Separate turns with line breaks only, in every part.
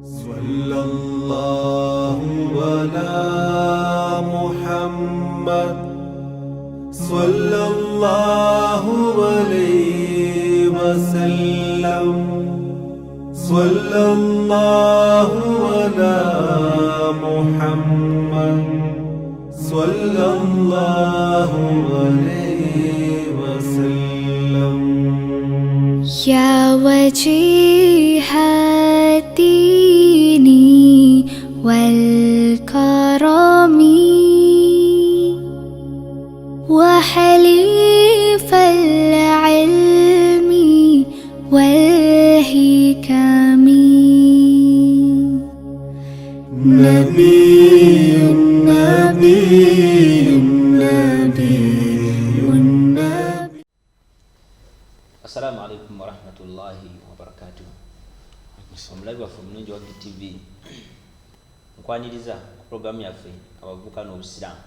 صلى الله على محمد صلى الله عليه وسلم صلى الله على محمد صلى الله عليه وسلم.
يا وجيه الدين والكرم وحليف العلم والحكم.
نبي نبي نبي نبي.
Assalamu alaikum warahmatullahi wabarakatuh. Omulabi waffe omulungi wa GTV, nkwaniriza ku puroguramu yaffe Abavubuka n'Obusiraamu.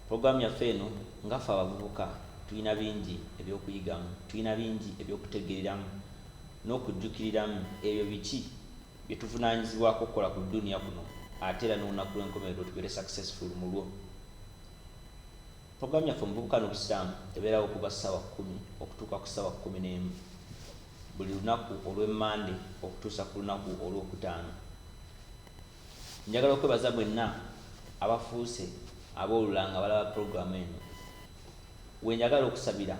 Puroguramu yaffe eno, nga ffe abavubuka tulina bingi ebyokuyigamu, tulina bingi ebyokutegereramu n'okujjukiriramu ebyo biki bye tuvunaanyizibwako okukola ku dduniya kuno, ate era n'olunaku lw'enkomerero tubeere successful mu lwo. Puroguramu yaffe Omuvubuka n'Obusiraamu ebeerawo okuva ssaawa 10 okutuuka ku ssaawa 11 buli lunaku olw'Emmande okutuusa ku lunaku Olwokutaano. Njagala okwebaza mwenna abafuuse aboolulanga balaba puroguramu eno. Wenjagala okusabira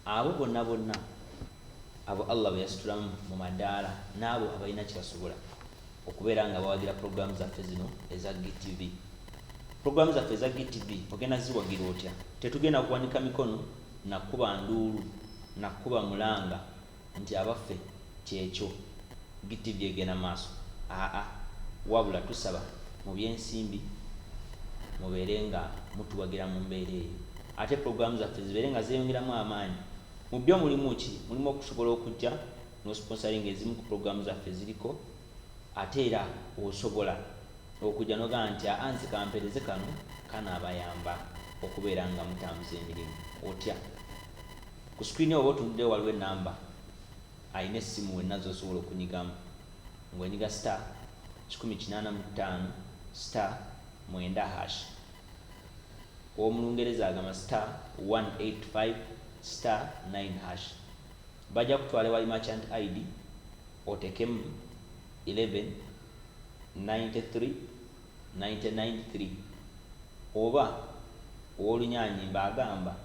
abo bonna bonna abo Allah be yasitulamu mu madaala n'abo abalina kye basobola okubeera nga bawagira puroguramu zaffe zino eza GTV. Puroguramu zaffe eza GTV ogenda ziwagira otya? Tetugenda kuwanika mikono nakuba nduulu nakuba mulanga nti abaffe kyekyo GTV egenda maaso. Aa, wabula tusaba mu byensimbi mubeere nga mutuwagira mu mbeera eyo, ate puroguramu zaffe zibeere nga zeeyongeramu amaanyi. Mu byo mulimu ki? Mulimu okusobola okujja nosponsoringa ezimu ku puroguramu zaffe ziriko, ate era osobola okujja nogamba nti aa, nze kampereze kano kanaabayamba okubeera nga mutambuza emirimu. Otya? Ku screen oba otunuddeyo waliwo enamba, alina essimu wenna zosobola okunyigamu ng'onyiga *185*9#. Ow'omulungereza agamba *185*9#. Bajja kutwala ewali merchant ID, otekemu 11 93 99 3, oba ow'Olunyanyimba agamba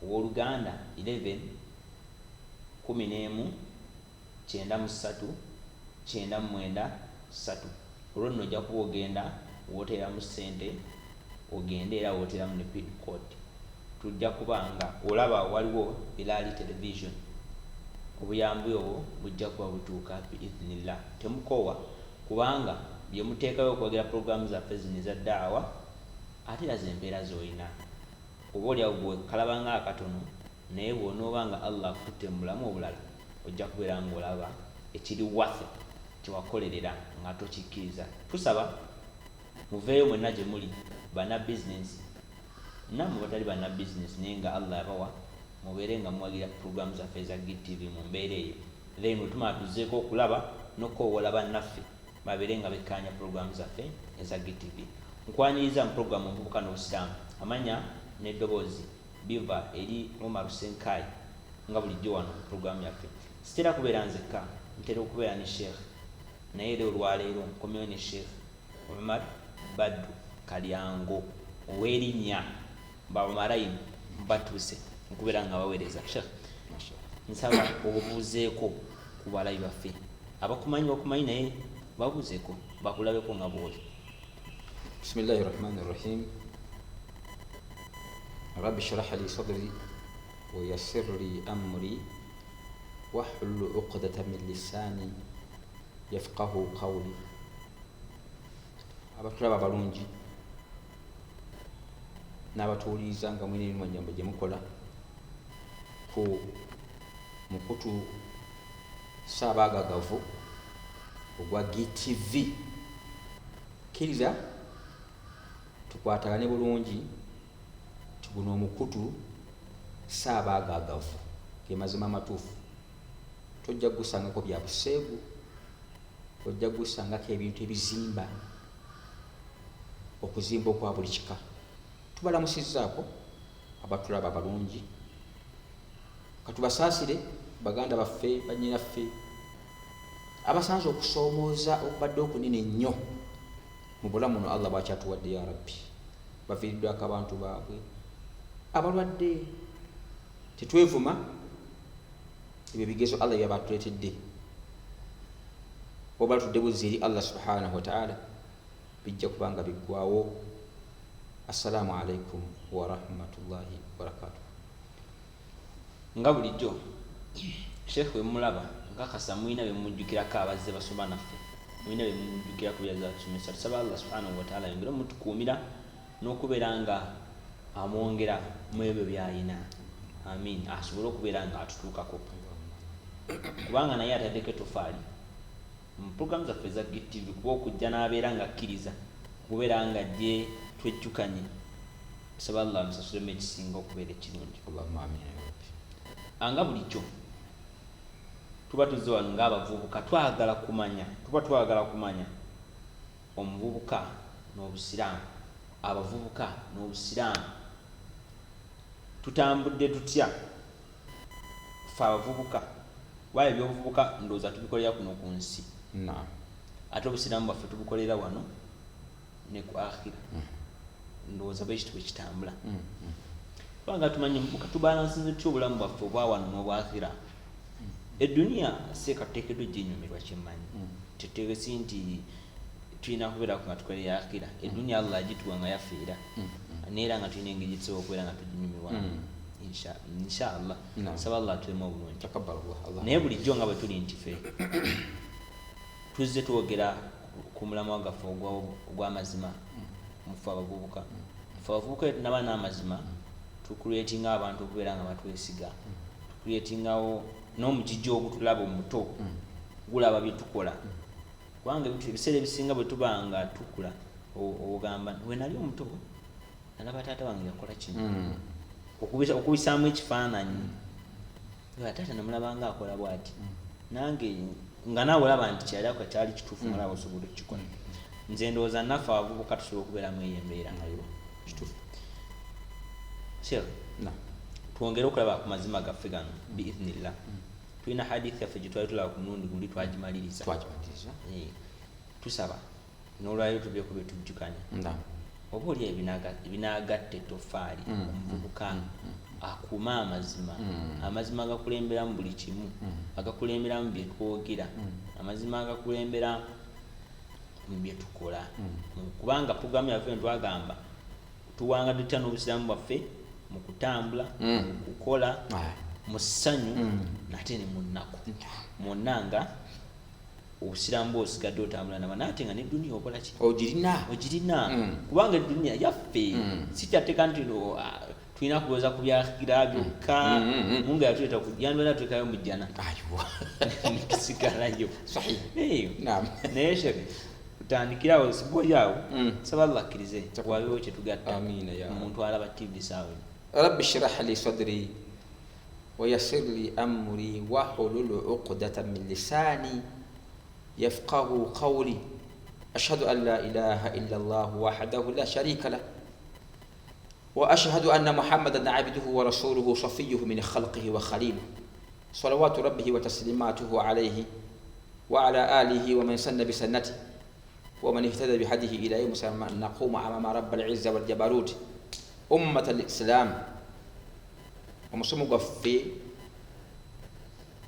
ow'Oluganda 11 11 93 93. Olwo nno ojja kuba ogenda wooteeramu ssente, ogende era wooteeramu ne PIN code. Tujja kuba nga olaba waliwo Bilali Television. Obuyambi obwo bujja kuba butuuka biidhnillah. Temukoowa, kubanga bye muteekayo okuwagira puroguramu zaffe zino eza daawa, ate era zempeera z'olina. Oba oliawo gwe kalaba nga akatono, naye bw'onooba nga Allah akututte mu bulamu obulala, ojja kubeera ng'olaba ekiri worth kyewakolerera nga tokikkiriza. Tusaba muveeyo mwenna gye muli, banna bizinensi nammwe batali banna bizinensi, naye nga Allah yabawa, mubeere nga muwagira puroguramu zaffe eza GTV mu mbeera eyo. Then bwe tumala tuzzeeko okulaba n'okukoowoola bannaffe babeere nga bekkaanya puroguramu zaffe eza GTV. Nkwaniriza mu puroguramu Omuvubuka n'Obusiraamu. Amanya n'eddoboozi biva eri Umar Senkai. Nga bulijjo wano mu puroguramu yaffe sitera kubeera nzekka, ntera okubeera ne Sheikh, naye era olwaleero nkomyewo ne Sheikh Umar Badru Kalyango ow'erinnya Baumarain. Batuuse okubeera nga baweereza. Sheikh, nsaba obuuzeeko ku balabi baffe. Abakumanyi bakumanyi, naye babuuzeeko bakulabeko nga bwoli.
بسم الله الرحمن الرحيم. رب اشرح لي صدري ويسر لي أمري واحلل عقدة من لساني يفقه قولي. Abatulaba abalungi n'abatuwuliriza nga mulina emirimu gyammwe gye mukola ku mukutu Ssaabagagavu ogwa GTV, kkiriza tukwatagane bulungi nti guno omukutu Ssaabagagavu ge mazima amatuufu, tojja kugusangako bya buseegu. Ojja gusangako ebintu ebizimba, okuzimba okwa buli kika. Tubalamusizzaako abatulaba abalungi, katubasaasire baganda baffe, bannyinaffe abasanze okusoomooza okubadde okunene ennyo mu bulamu no Allah bwakyatuwadde. Ya Rabbi, baviiriddwako abantu baabwe, abalwadde, tetwevuma, ebyo bigezo Allah byabatuleetedde. Oba tudde buzzi eri Allah subhanahu wataala, bijja kubanga biggwawo. Assalamu alaikum warahmatullahi wabarakatuh.
Nga bulijjo, Sheekh wemulaba nkakasa mulina bemujjukirako, abazze basoma naffe mulina bemujjukirako byazza tusomesa. Tusaba Allah subhanahu wataala yongere omutukuumira n'okubeera nga amwongera mu ebyo byayina, amin, asobole okubeera nga atutuukako, kubanga naye ataddeko etofaali mu puroguramu zaffe eza GTV, kuba okujja n'abeera nga akkiriza okubeera nga gye twejjukanye. Tusaba Allah amusasulemu ekisinga okubeera ekirungi.
Allahumma amin ya Rabbi.
Anga bulijjo tuba tuzze wano ng'abavubuka, twagala kumanya, tuba twagala kumanya omuvubuka n'obusiraamu, abavubuka n'obusiraamu. Tutambudde tutya ffe abavubuka? Kuba ebyobuvubuka ndowooza tubikolera kuno ku nsi, ate obusiraamu bwaffe tubukolera wano ne ku akhira. Ndowooza bwe kityo bwe kitambula, kubanga tumanyi tubalansinze tutya obulamu bwaffe obwa wano n'obwakhira. Eduniya seeka tuteekeddwa eginyumirwa, kyemmanyi tetegesi nti tulina kubeerako nga tukolera akhira. Eduniya Allah agituwa nga yaffe, era neera nga tulina engeri gyetusobola okubeera nga tuginyumirwa, inshallah. Saba Allah atuwemu obulungi.
Taqabbalallah Allah.
Naye bulijjo nga bwe tuli nti ffe tuzze twogera ku mulamwa gwaffe ogw'amazima mufe abavubuka. Ffe abavubuka tunaba n'amazima, tucreatinga abantu okubeera nga batwesiga, tucreatingawo n'omugigi ogutulaba omuto gulaba bye tukola, kubanga ebintu ebiseera ebisinga bwe tuba nga tukula, ogamba we nali omuto nalaba taata wange yakola kino. Okubisaamu ekifaananyi nga taata namulaba nga akola bwati, nange nga naawe olaba nti kyali akola kyali kituufu, nga naawe osobola okukikola. Nze ndowooza naffe abavubuka tusobola okubeeramu eyo embeera.
Ayiwa, kituufu.
Sheikh, twongere okulaba ku mazima gaffe gano biithnillah. Tulina hadith yaffe gye twali tulaba ku mulundi guli, twagimaliriza.
Twagimaliriza.
Tusaba n'olwaliro tubyeko bye tujjukanya, oba oli ebinaagatta ettofaali. Omuvubuka akuume amazima, amazima agakulembera mu buli kimu, agakulembera mu bye twogera, amazima agakulembera mu bye tukola. Kubanga puroguramu yaffe eno twagamba tuwanga tutya n'obusiraamu bwaffe mu kutambula, mu kukola, mu ssanyu, nate ne mu nnaku, mwonna nga obusiraamu bwosigadde otambula naba, naate nga neduniya okola ki?
Ogirina.
Ogirina. Kubanga eduniya yaffe, si kyateeka nti no, tulina kulowooza ku byakhira byokka. Mungu yatuleeta yandibadde atuteekayo mu jjana tusigalayo.
Sahih.
Naye sheke tutandikirawo siboli awo. Saba Allah akkirize wabeewo kyetugatta.
Amiina ya Rabbi.
Omuntu alaba TV saawa eno.
Rabbi shrah li sadri wayassir li amri wahlul uqdatan min lisani yafqahu qawli. Ashhadu an la ilaha illa Allah wahdahu la sharika lah wa ashhadu anna Muhammadan abduhu wa rasuluhu safiyyuhu min khalqihi wa khaliluhu salawatu rabbihi wa taslimatuhu alayhi wa ala alihi wa man sanna bi sunnatihi wa man ihtada bi hadihi ila yawmi naqumu amama rabbil izza wal jabarut ummat al-islam. Omusomo gwaffe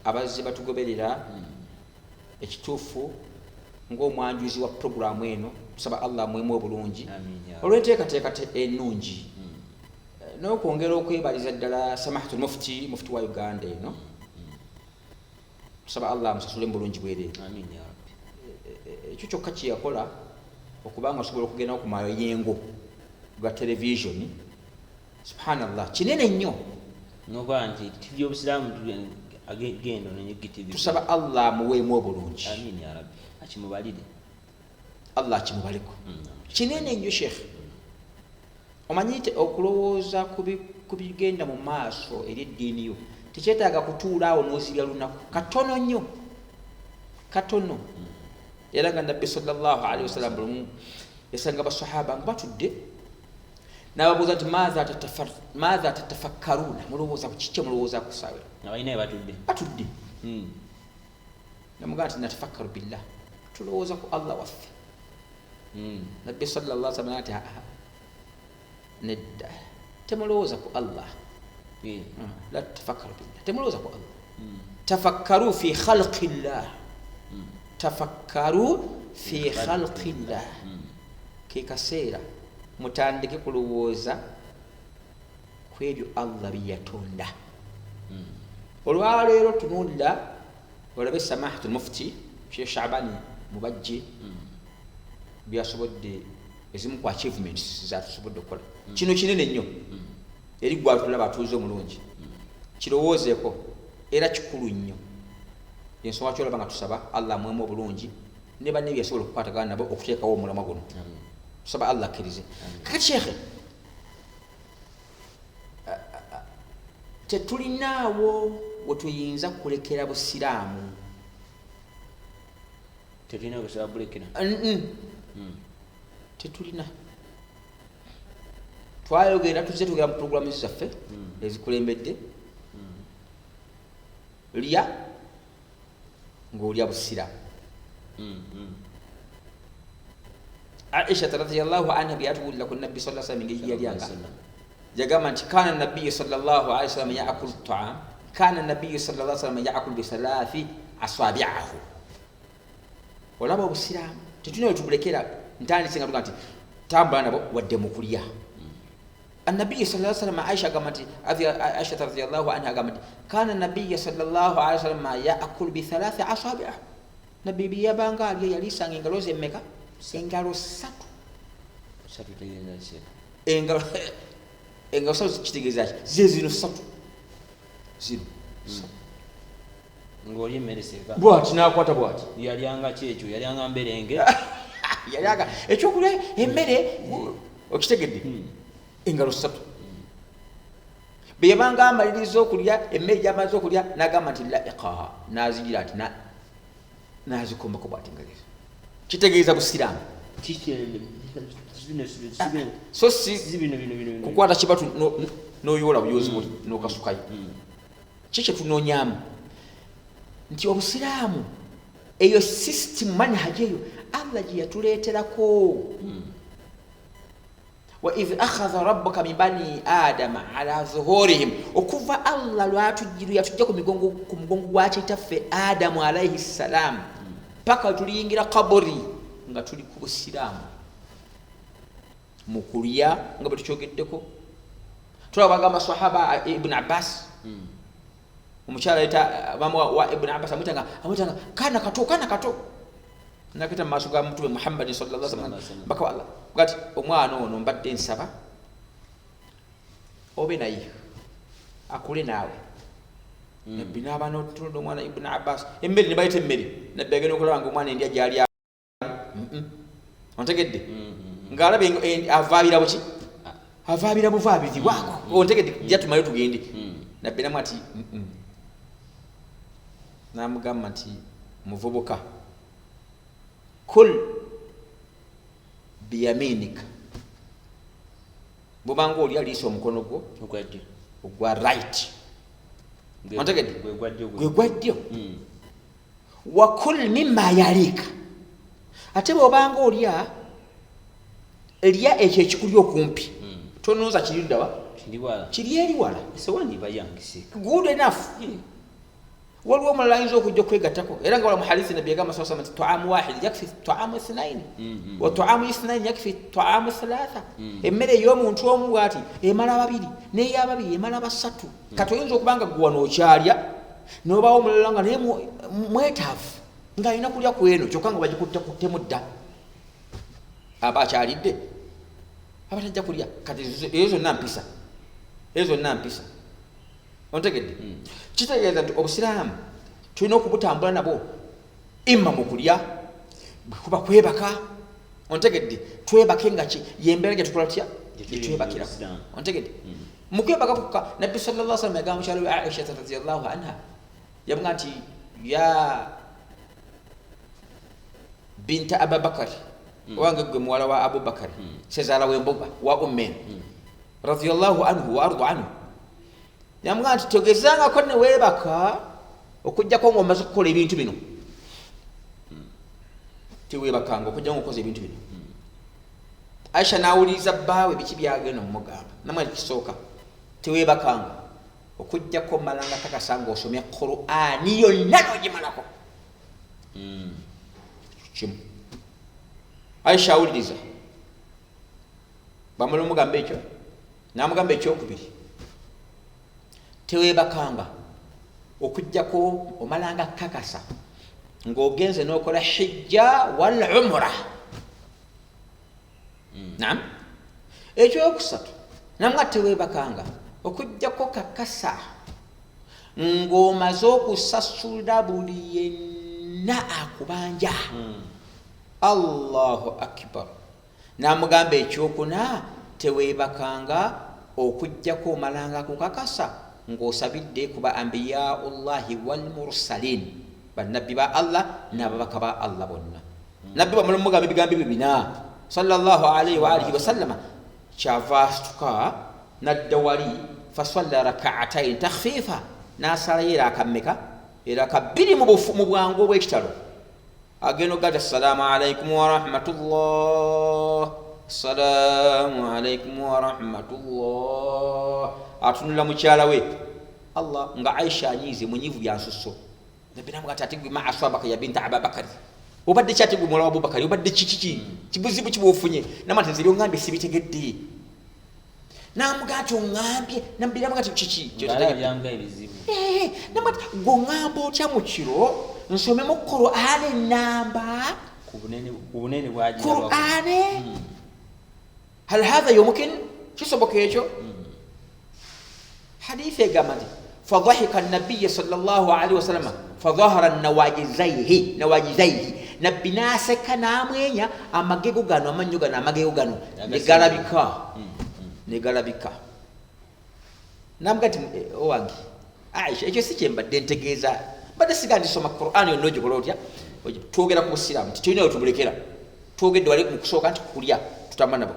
abazze batugoberera, ekituufu ng'omwanjuzi wa puroguramu eno, tusaba Allah amuwemu obulungi
Amiin ya Rabbi.
olw'enteekateeka ennungi, n'okwongera okwebaliza ddala samahatul mufti, mufti wa Uganda eno. Tusaba Allah amusasule mu bulungi bwereere.
Amiin ya Rabbi.
Ekyo kyokka kye yakola okubanga osobola okugenda ku mayengo ga televisioni, subhanallah, kinene nnyo.
Nokuba nti TV y'obusiraamu genda ononye GTV.
Tusaba Allah amuweemu obulungi.
Amiin ya Rabbi, akimubalire.
Allah akimubaleko. Kinene nnyo sheekh, omanyi nti okulowooza ku bigenda mu maaso eri eddiini yo tekyetaaga kutuula awo n'ozibya lunaku. Katono nnyo, katono. Era nga Nabbi sallallahu alaihi wasallam bulumu yasanga basahaba nga batudde n'ababuuza nti maatha tatafakkaruna, mulowooza ku kiki, mulowooza ku ssaawa
Nga balina batudde.
Batudde. Namugamba nti natafakkaru billah, tulowooza ku Allah waffe. Nabbi sallallahu alaihi wasallam nti aa, nedda, temulowooza ku Allah. La tatafakkaru billah, temulowooza ku Allah. Tafakkaru fi khalqillah, tafakkaru fi khalqillah. Ke kaseera mutandike kulowooza ku ebyo Allah bye yatonda. Olwaleero tunuulira olabe Samahatu Mufti Sheikh Shabani Mubajje byasobodde, ezimu ku achievements zatusobodde okukola. Kino kinene nnyo eri gwatulaba atuuze omulungi, kirowoozeeko era kikulu nnyo. Ensonga kyolaba nga tusaba Allah amwemu obulungi ne banne byeyasobola okukwatagana nabo okuteekawo omulamwa guno, tusaba Allah akkirize. Kakati shekhe, tetulinaawo wetuyinza kulekera busiraamu.
Tetulina kusobola bulekera.
Tetulina. Twayogera, tuzze twogera mu puroguramu zaffe ezikulembedde, lya ng'olya busiraamu. Aisha radiallahu anha byatuwulira ku Nabbi sa sallam engeri yalyanga, yagamba nti kana nabiyu sallallahu alaihi wasallam yaakulu taam, kana nabiyu sallallahu alaihi wasallam yaakulu bisalathi asabiahu. Olaba obusiraamu tetulina wetubulekera. Ntandise nga tuga nti tambula nabo wadde mu kulya. Annabiyu sallallahu alaihi wasallam, Aisha agamba nti, Aisha radiallahu anha agamba nti kana nabiyu sallallahu alaihi wasallam yaakulu bithalathi asabiahu. Nabbi byeyabanga alya yaliisanga engalo ze mmeka? Engalo ssatu.
Satu tegeeza ki?
Engalo ssatu kitegeeza ki? Ze zino ssatu, zino ssatu.
Ng'olya emmere seeka.
Bwati nakwata bwati.
Yalyanga ki ekyo? Yalyanga mberenge.
Yalyaga ekyokulya, emmere, okitegedde? Engalo ssatu. Bwe yabanga amaliriza okulya emmere gyamaze okulya, nagamba nti laiqaha, nazigira nti nazikombako bwati engalo ezo, kitegeeza busiraamu. So si
bino bino bino.
Kukwata kibatu noyoola buyozi buli nokasukayo. Ki kyetunoonyamu nti obusiraamu eyo system, manhaji eyo Allah gye yatuleeterako. Wa idh akhadha rabbuka min bani adama ala zuhurihim, okuva Allah lwatujjiru yatujja ku migongo, ku mugongo gwa kitaffe Adamu alaihi ssalam, paka tuliyingira kaburi nga tuli ku busiraamu mu kulya nga bwe tukyogeddeko. Tulaba bagamba sahaba Ibn Abbas, omukyala yita mama wa Ibn Abbas, amwitanga kana kato, kana kato, nakita mu maaso ga Mutume Muhammadin sallallahu alaihi wasallam, baka wa Allah gati omwana ono mbadde nsaba obe naye akule naawe. Nabbi n'aba n'otutonda omwana Ibn Abbas emmere, ne bayita emmere, Nabbi agenda okulaba nga omwana endya gyali, ontegedde, ng'alaba avaabira buki, avaabira buvaabizi bwako, ontegedde, jja tumale tugende. Nabbi namu ati "Mm-mm." N'amugamba nti muvubuka, kul biyaminika, bwobanga oli aliisa omukono gwo
Ogwa ddyo.
Ogwa right. Ontegedde?
Gwe gwa ddyo.
Gwe gwa ddyo. Wakul mimma yalika, ate bwobanga olya, lya ekyo ekikuli okumpi, tonooza kiri ddawa.
Kiri wala.
Kiri eri wala.
Esowani iba yange seeka.
Good enough. Waliwo omulala ayinza okujja okwegattako, era nga wala mu hadisi Nabbi yagamba saa nti taamu wahid yakfi taamu ithnaini wa taamu ithnaini yakfi taamu thalatha. Emmere ey'omuntu omu bwati emala babiri, n'eyababiri emala basatu. Kati oyinza okuba nga gwe wano okyalya, nobawo omulala nga naye mwetaavu ng'alina kulya ku eno, kyokka nga bagikuttekuttemu dda, aba akyalidde, aba tajja kulya. Kati ezo zonna mpisa, ezo zonna mpisa, ontegedde? Kitegeeza nti obusiraamu tulina okubutambula nabwo, imma mu kulya, bwekuba kwebaka, ontegedde, twebake nga ki yembeera gye tukola tutya, gyetwebakirako, ontegedde? Mu kwebaka kukka, Nabbi sallallahu alaihi wasallam yagamba mukyalo we Aisha radhiyallahu anha, yamuga nti ya Binta Ababakari, owange gwe muwala wa Abubakari, sezaala w'emboga wa ummen, radiallahu anhu wa ardu anhu, namugamba nti togezangako neweebaka okugjako ngaomaze okukola ebintu bino. Teweebakanga okujjako ngaokoze ebintu bino. Aisha nawuliriza bbaawe biki byagenda omumugamba. Namwe kisooka, teweebakanga okugjako omalanga kakasa ngaosomye Qurani yonna nogimalako. Kimu. Aisha awuliriza, bamala omugamba ekyo, namugamba ekyokubiri, teweebakanga okugjako omalanga kakasa ng'ogenze n'okola hijja wal umura. Nam ekyokusatu, namwe teweebakanga okugjako kakasa ng'omaze okusasula buli yenna akubanja. Allahu akbar. Namugamba ekyokuna, teweebakanga okugjako omalanga kukakasa ng'osabidde kuba ambiyaullahi walmursalin, bannabbi ba Allah n'ababaka ba Allah bonna. Nabbi bamala omugamba ebigambo ebyo bina, sallallahu alaihi wa alihi wasallama, kyava asituka nadda wali, fasalla rakaatain takhfifa, nasalayo eraka mmeka? Eraka bbiri mu bwangu obwekitalo. Agenda okugata, assalamu alaikum warahmatullah, assalamu alaikum warahmatullah. Atunula mukyala we, Allah, nga Aisha anyiize, munyiivu byansusso. Nabbi namuga ati, gwe ma aswabaka ya binta Ababakari, obadde ki? Ate gwe muwala wa Abubakari, obadde kikiki? Kibuzibu kiba ofunye? Nama nti nze byoŋŋambye sibitegedde. Namuga nti oŋŋambye, nabbi namuga nti kiki?
Ng'alaba ebizibu.
Namuga nti gwe oŋŋamba otya mu kiro nsomemu Qur'ani namba?
Ku bunene bwagirabako.
Qur'ani, hal hatha yumkin? Kisoboka ekyo? Hadithi egamba nti fadhahika nabiya sallallahu alaihi wasallama fadhahara nawajizaihi nawajizaihi, nabbi naseka namwenya, amagego gano, amannyo gano, amagego gano negalabika, negalabika. Namuga nti, owange Aisha, ekyo si kyembadde ntegeeza, mbadde siga ndisoma Quran yonna. Ogikola otya? Twogera ku busiraamu nti tulina wetubulekera. Twogedde wali mu kusooka nti kulya tutambula nabo,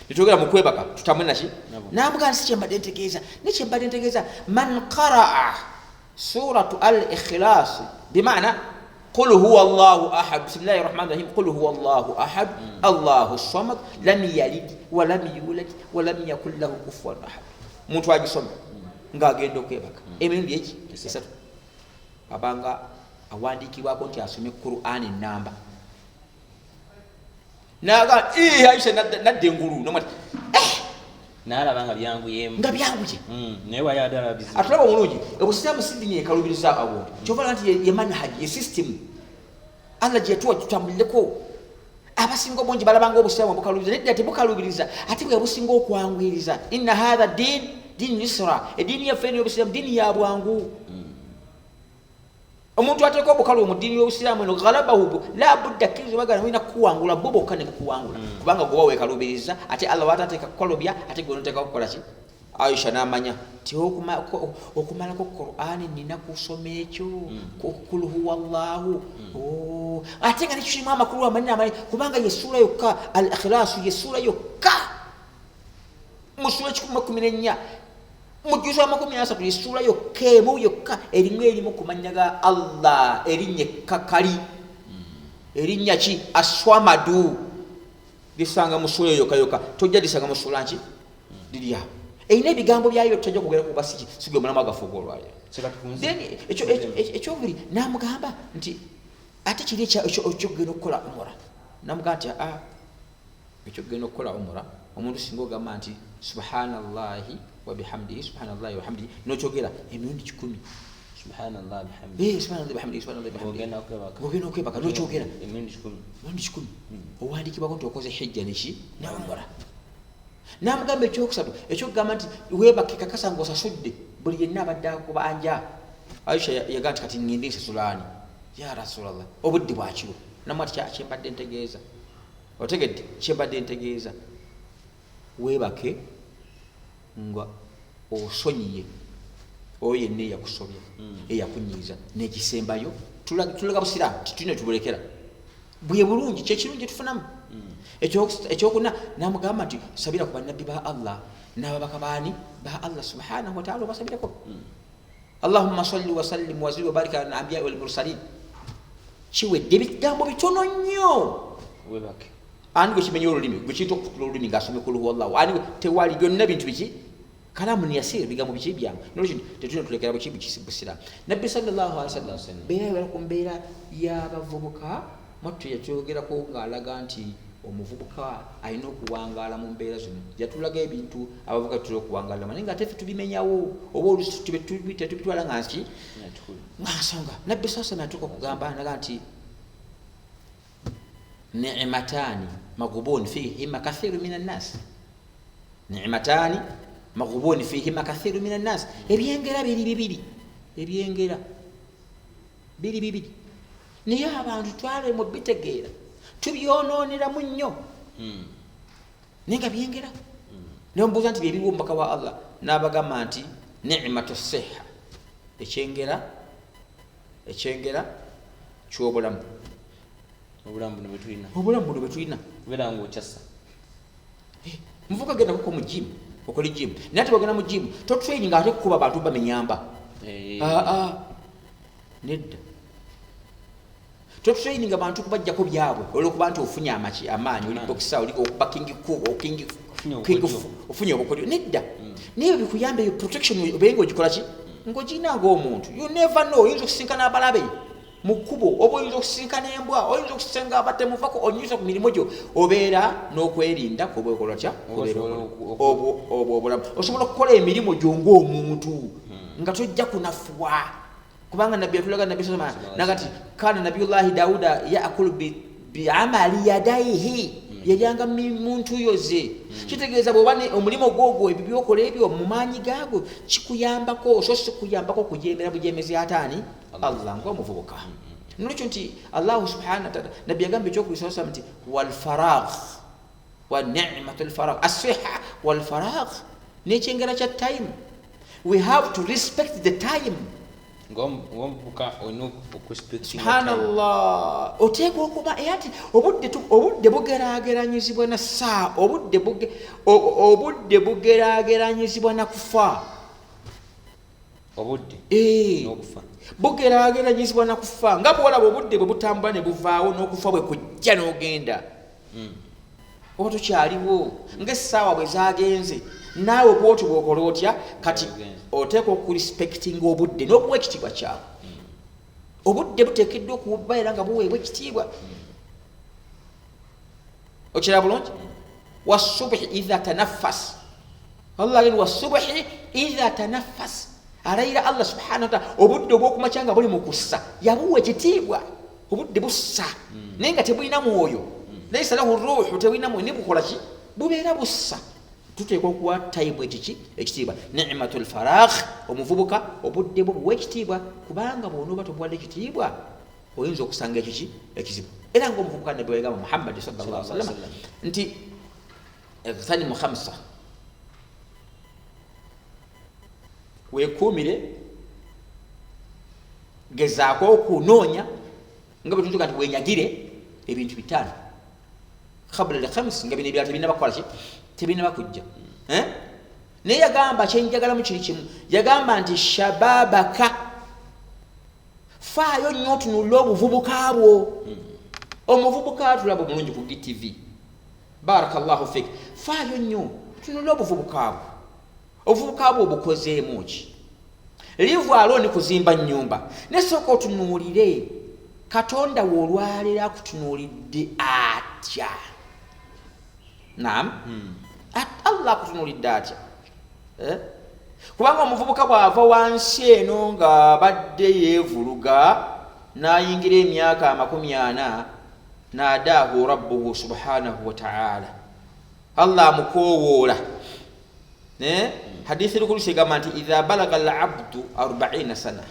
netwogera mu kwebaka tutambule naki.
Nabo.
Namuga nti si kyembadde ntegeeza, ne kyembadde ntegeeza, man qaraa suratu al ikhlas, bimana qul huwa llahu ahad, bismillahi rahmani rahim, qul huwa llahu ahad, allahu samad, lam yalid walam yulad walam yakun lahu kufuwan ahad, omuntu agisoma ng'agenda okwebaka emirundi eki? Esatu, abanga awandiikibwako nti asome Qur'ani enamba. Naga Aisha nadda engulu namati
N'alaba nga byanguyemu.
Nga byanguye.
Naye wali adala bizibu.
Atulaba omulungi, obusiraamu si ddiini ekalubiriza abantu. Kyova nti ye manhaji, ye system Allah gye yatuwa tutambulireko. Abasinga obungi balabanga obusiraamu bukalubiriza. Nedda, tebukalubiriza, ate bwe businga okwanguyiriza. Inna hatha din din yusra, eddiini yaffe eno y'obusiraamu ddiini ya bwangu. Omuntu ateeka obukalu mu ddiini y'obusiraamu eno, galabahu la budda, kkiriza obagala mulina kukuwangula, bo bokka ne bukuwangula, kubanga gwe weekalubiriza. Ate Allah watateeka kukalubya, ate gwe noteeka kukola ki? Aisha n'amanya ti okumalako Qur'ani nina kusoma ekyo kul huwa llahu. Oh, ate nga nekirimu amakulu amanene amanene, kubanga yesuula yokka al ikhlasu, yesuula yokka mu ssuula 114 mu juzu 30, yesuula yokka emu yokka erimu erimu ku mannya ga Allah, erinnya ekkakali, erinnya ki? Aswamadu. Lisanga mu ssuula eyo yokka yokka, tojja lisanga mu ssuula nki lirya erina ebigambo byayo. Tojja kugera kuba siki sigwe mulamu agafuuka olwaliro.
Sekatufunze.
Then ekyokubiri namugamba nti ate kiri ekyokugenda okukola umura. Namugamba nti aa, ekyokugenda okukola umura, omuntu singa ogamba nti subhanallahi wabihamdihi, subhanallahi wabihamdihi, nokyogera emirundi 100.
Subhanallah bihamdi.
Subhanallah bihamdihi, subhanallah bihamdihi.
Ng'ogenda okwebaka.
Ng'ogenda okwebaka nokyogera
emirundi 100.
Emirundi 100, owandikibwako nti okoze hijja neki ne umura. Namugamba ekyokusatu, ekyokugamba nti weebake kakasa ngaosasudde buli yenna abadde akubanja. Aisha yagamba nti kati ngende nsasulaani ya Rasulallah, obudde bwakiro? Namwe ati kyembadde ntegeeza, otegedde kyembadde ntegeeza, weebake nga osonyiye oyo yenna eyakusobya, eyakunyiiza. Nekisembayo, tulaga busiraamu titulina tubulekera. Bwe bulungi, kyekirungi tufunamu. Ekyokuna namugamba nti sabira ku bannabbi ba Allah n'ababaka baani ba Allah subhanahu wataala, obasabireko. Allahumma salli wasallim wazid wabarik ala ambiyai walmursalin. Kiwedde, ebigambo bitono nnyo.
Webake.
Ani gwe kimenya olulimi, gwe kiyinza okukutula olulimi ngaasome kuluhuwallahu? Ani tewali, byonna bintu biki, kalamun yasir, bigambo biki byangu. Nolwekyo tetulina tulekera buki busiraamu. Nabbi sallallahu alaihi wasallam beera yawera ku mbeera y'abavubuka. Mwattu yakyogerako ng'alaga nti omuvubuka alina okuwangaala mu mbeera zino. Yatulaga ebintu abavubuka tutera okuwangaalamu, naye nga ate ffe tubimenyawo, oba oluusi tetubitwala nga nki, nga nsonga. Nabbi sasa natuuka okugamba naga nti ni'matani maghubun fihima kathiru min annas, ni'matani maghubun fihima kathiru min annas. Ebyengera biri bibiri, ebyengera biri bibiri, naye abantu twalemu bitegeera, tubyonooneramu nnyo, naye nga byengera. Naye omubuuza nti byebiriwo omubaka wa Allah, n'abagamba nti ni'matu siha, ekyengera, ekyengera ky'obulamu,
obulamu buno bwetulina,
obulamu buno bwetulina.
Kubeera nga okyassa.
Muvuka genda kuko mu gym, okole gym, naye ate bwogenda mu gym totraining ate kukuba abantu bamenyamba. Aa, nedda, totraining abantu kubajjako byabwe olwokuba nti ofunye amaki, amaanyi, oli boxer, oli okuba king king.
Ofunye
King.
obukodyo.
Ofunye obukodyo, nedda. Naye bikuyamba eyo protection, obeere nga ogikola ki, ng'ogirina ng'omuntu. You never know, oyinza okusinkana abalabe mu kkubo, oba oyinza okusinkana embwa, oyinza okusenga abatemuvako, onyusa ku mirimu gyo, obeera n'okwerinda kuba okola tya?
Oba
Obeera
osobola
okola. Obwo obulamu osobola okukola emirimu gyo ng'omuntu nga tojja kunafuwa, kubanga nabbi yatulaga, nabbi soma naga ti kana nabiyullahi Dauda yakulu biamali yadaihi, yalyanga mu ntuyo ze. Kitegeeza bwoba omulimu gwogwo, ebyo byokola ebyo mu maanyi gaago kikuyambako, so si kuyambako kujemera bujemezi ataani Allah ngaomuvubuka. Nolwekyo nti Allahu subhanahu wataala, nabbi yagamba ekyokubiri nti walfaragh wa nimatu lfaragh, asiha walfaragh, n'ekyengera kya time. We have to respect the time.
Ng'omuvubuka olina okurespectinga.
Subhanallah, oteekwa okuba era nti obudde bugeraageranyizibwa na saa, obudde bugeraageranyizibwa na kufa.
Obudde n'okufa.
Bugeraageranyizibwa na kufa, nga bwolaba obudde bwe butambula ne buvaawo, n'okufa bwe kujja n'ogenda, oba tokyaliwo, ngaessaawa bwe zagenze, naawe bwoti bwokola otya kati?
Ogenze.
Oteekwa okurespectinga obudde n'okuwa ekitiibwa kyawe. Obudde buteekeddwa okubeera nga buweebwa ekitiibwa. Okiraba bulungi, wasubuhi idha tanaffas, Allah agenda wasubuhi idha tanaffas, alayira Allah subhanahu wataala obudde obwokumakya nga buli mu kussa, yabuwa ekitiibwa. Obudde bussa naye nga tebulina mwoyo, laisa lahu ruuhu, tebulina mwoyo, naye bukola ki? Bubeera bussa. Tuteekwa okuwa time ekiki, ekitiibwa, nimatu lfaragh. Omuvubuka obudde bwo buwa ekitiibwa, kubanga bwonooba tobuwadde ekitiibwa oyinza okusanga ekiki, ekizibu. Era ngaomuvubuka nabbi wayagamba Muhammadi sallallahu alaihi wasallam nti ightanimu khamsa, wekuumire, gezaako okunoonya, nga bwe tutuka nti wenyagire ebintu bitaano, kabula lkhams, nga bino ebirala tebinaba kukola ki, tebinaba kujja. Eh? Naye yagamba kyenjagalamu kiri kimu, yagamba nti shababaka, faayo nnyo otunulire obuvubuka bwo. Omuvubuka tulaba omulungi ku GTV, barakallahu fik, faayo nnyo tunulire obuvubuka bwo. Obuvubuka bwo obukozeemu ki? Leave alone kuzimba nyumba, nesooka otunuulire Katonda we olwaleero akutunuulidde atya. Nam, Allah akutunuulidde atya? Eh? Kubanga omuvubuka bw'ava wansi eno ng'abadde yeevuluga n'ayingira emyaka 40, nadaahu rabbuhu subhanahu wataala, Allah amukoowoola. Eh? Hadithi lukulusi egamba nti idha balaga alabdu 40 sana,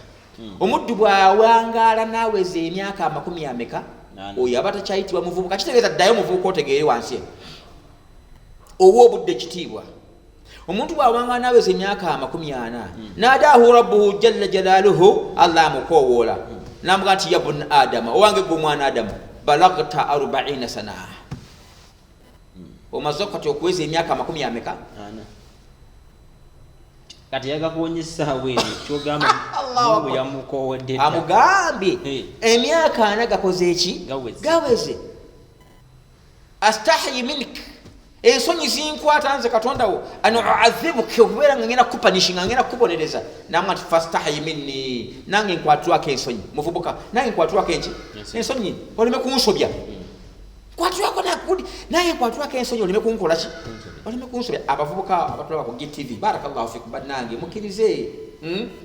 omuddu bw'awangaala n'aweza emyaka amakumi ameka?
Nana.
Oyo aba takyayitibwa muvubuka. Kitegeeza ddayo muvubuka otegeere wansi eno, owa obudde ekitiibwa. Omuntu bw'awangaala n'aweza emyaka 40, nadaahu rabbuhu jalla jalaaluhu, Allah amukoowoola namuga nti ya buna Adama, owange gwe omwana Adamu. Balagta 40 sana, omaze kati okuweza emyaka amakumi ameka?
Ana. Kati yagakuwonya essaawa eno, kyogamba
Allahu
Mungu
Akbar.
yamukoowedde dda.
Amugambye emyaka 40 gakoze eki?
Gaweze.
Gaweze. Astahyi mink, ensonyi zinkwata nze katonda wo, an uadhibuka, okubeera nga ngenda kukupanishinga, nga ngenda kukubonereza. Namwe nti fastahyi minni, nange nkwatulwako ensonyi, muvubuka, nange nkwatulwako enki?
Ensonyi.
Ensonyi, oleme kunsobya. Nkwatulwako nagudi, nange nkwatulwako ensonyi, oleme kunkola ki? Oleme kunsobya. Abavubuka abatulaba ku GTV, barakallahu fikum, bannange mukkirize,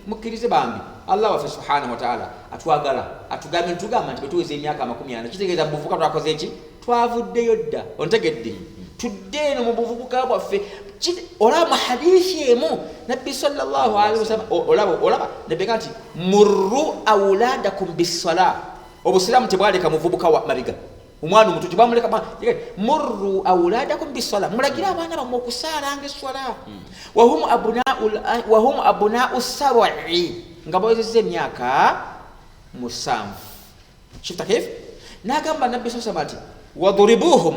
Mukkirize bambi, Allah waffe subhanahu wataala atwagala, atugambye, ntugamba nti bwetuweza emyaka 40, kitegeeza mu buvubuka twakoze ki? Twavuddeyo dda. Ontegedde? Tudde eno mu buvubuka bwaffe. Olaba mu hadithi emu nabbi sallallahu alaihi wasallam, olaba nabbi agamba nti murru auladakum bissala. Obusiraamu tebwaleka muvubuka wa mabiga, omwana omuto tebwamuleka murru auladakum bissala, mulagire abaana bammwe okusaalanga esswala. Wahum abunau sabai, nga bawezezza emyaka 7. Shifta kif? N'agamba nabbi sallallahu alaihi wasallam nti waduribuhum,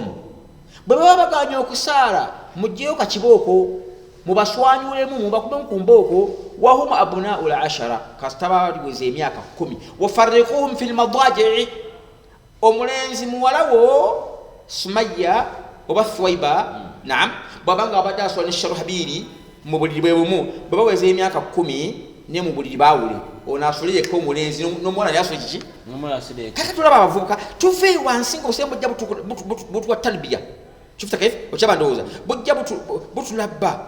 bwe baba baganye okusaala mugyeyo kakibooko, mubaswanyulemu, mubakubemu ku mbooko. Wahum abunau lashara, kasita baliweza emyaka 10. Wafarikuhum fi lmadajii, omulenzi muwala wo Sumaya oba Thwaiba, naam, bwabanga abadde asula ne Sharuhabiri mu buliri bwe bumu, bwe baweza emyaka 10 ne mu buliri baawule, ono asule yekka omulenzi, n'omuwala naye asule kiki?
N'omuwala asule yekka.
Kati tulaba abavubuka tuve wansi nga obusembo bujja butuwa tarbiya. Kifita kaifu? Okyaba ndowooza bujja butulabba.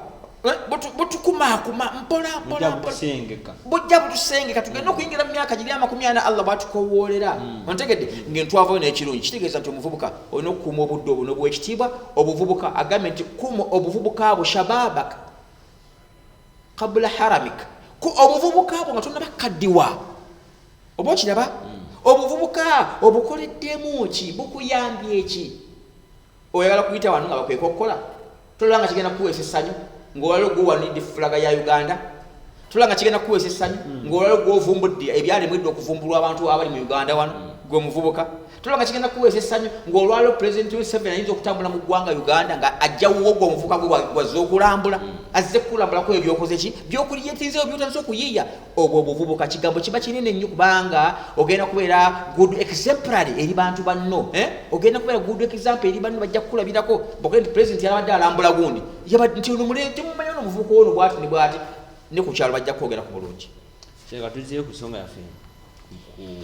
Butukumaakuma mpola, mpola,
Bujja
mpola.
butusengeka.
Bujja butusengeka, tugende okuyingira mu myaka giri 40 Allah bw'atukowoolera. Ontegedde? Ng'entwavayo n'ekirungi. Kitegeeza nti omuvubuka olina okukuuma obudde obwo n'obuwa ekitiibwa. Obuvubuka, agambye nti kuuma obuvubuka bwo, shababaka qabula haramika, ku obuvubuka bwo nga tonnaba kukaddiwa. Oba okiraba? Obuvubuka obukoleddemu ki? Bukuyambye ki? Oyagala kuyita wano nga bakweka okukola? Tolaba nga kigenda kukuweesa essanyu ng'olwaliro gwowanidde fulaga ya Uganda? Tolaba nga kigenda kukuweesa essanyu ng'olwaliro gwovumbudde ebyalemwa edda okuvumbulwa abantu abali mu Uganda wano, gwe omuvubuka? Tolaba nga kigenda kukuweesa essanyu ng'olwaliro Pulezidenti Museveni ayinza okutambula mu ggwanga Uganda nga ajja wuwo, gwe omuvubuka gwe wazze okulambula, azze kukulambulako ebyo byokoze ki, byokuliyetinzeewo, byotandise okuyiiya? Obwo obuvubuka kigambo kiba kinene nnyo, kubanga ogenda kubeera good exemplary eri bantu banno, Ogenda kubeera good example eri banno, bajja kukulabirako. Bw'ogenda nti president yabadde alambula gundi, yabadde nti ono mulenzi temumanyi, ono omuvubuka ono bw'ati ne bw'ati, ne ku kyalo bajja kwogera ku bulungi.
Kyeka tuzzeeyo ku nsonga yaffe,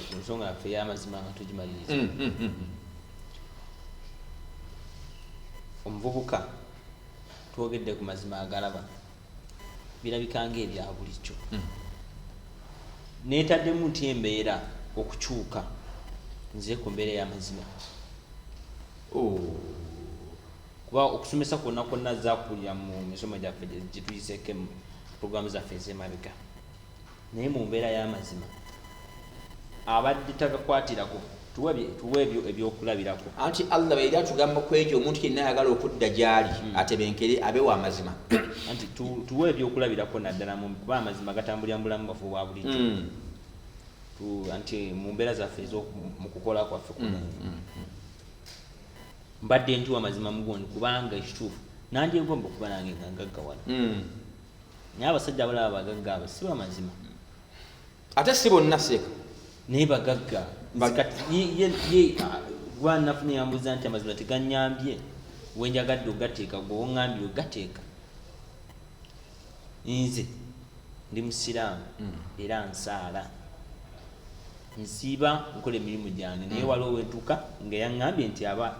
ku nsonga yaffe ey'amazima nga tugimaliriza. Omuvubuka twogedde ku mazima agalaba birabika ng'ebya bulijjo. Neetaddemu nti embeera okukyuka nze ku mbeera ey'amazima. Kuba okusomesa kwonna kwonna zakuwulira mu misomo gyaffe gye tuyiseeko mu puroguramu zaffe ez'emabega, naye mu mbeera y'amazima abadde tagakwatirako. Tuwe ebyo ebyokulabirako.
Anti Allah bwe yali atugamba ku ekyo, omuntu yenna ayagala okudda gy'ali atebenkere, abe wa mazima.
Anti tuwe ebyokulabirako naddala mu kuba amazima gatambulira mu bulamu bwaffe obwa bulijjo. Anti mu mbeera zaffe mu kukola kwaffe kuno. Mbadde nti amazima mugondi, kubanga ekituufu nandyegomba okuba nange nga ngaggawala. Naye abasajja abalaba abagagga abo si bamazima.
Ate si bonna, seeka.
Naye bagagga. Kati ye, gwa nafuna yambuuza nti amazima teganyambye wenjagadde ogateeka, gwe woŋŋambye ogateeka. Nze ndi musiraamu era nsaala, nsiiba, nkola emirimu gyange, naye waliwo wentuuka nga yaŋŋambye nti aba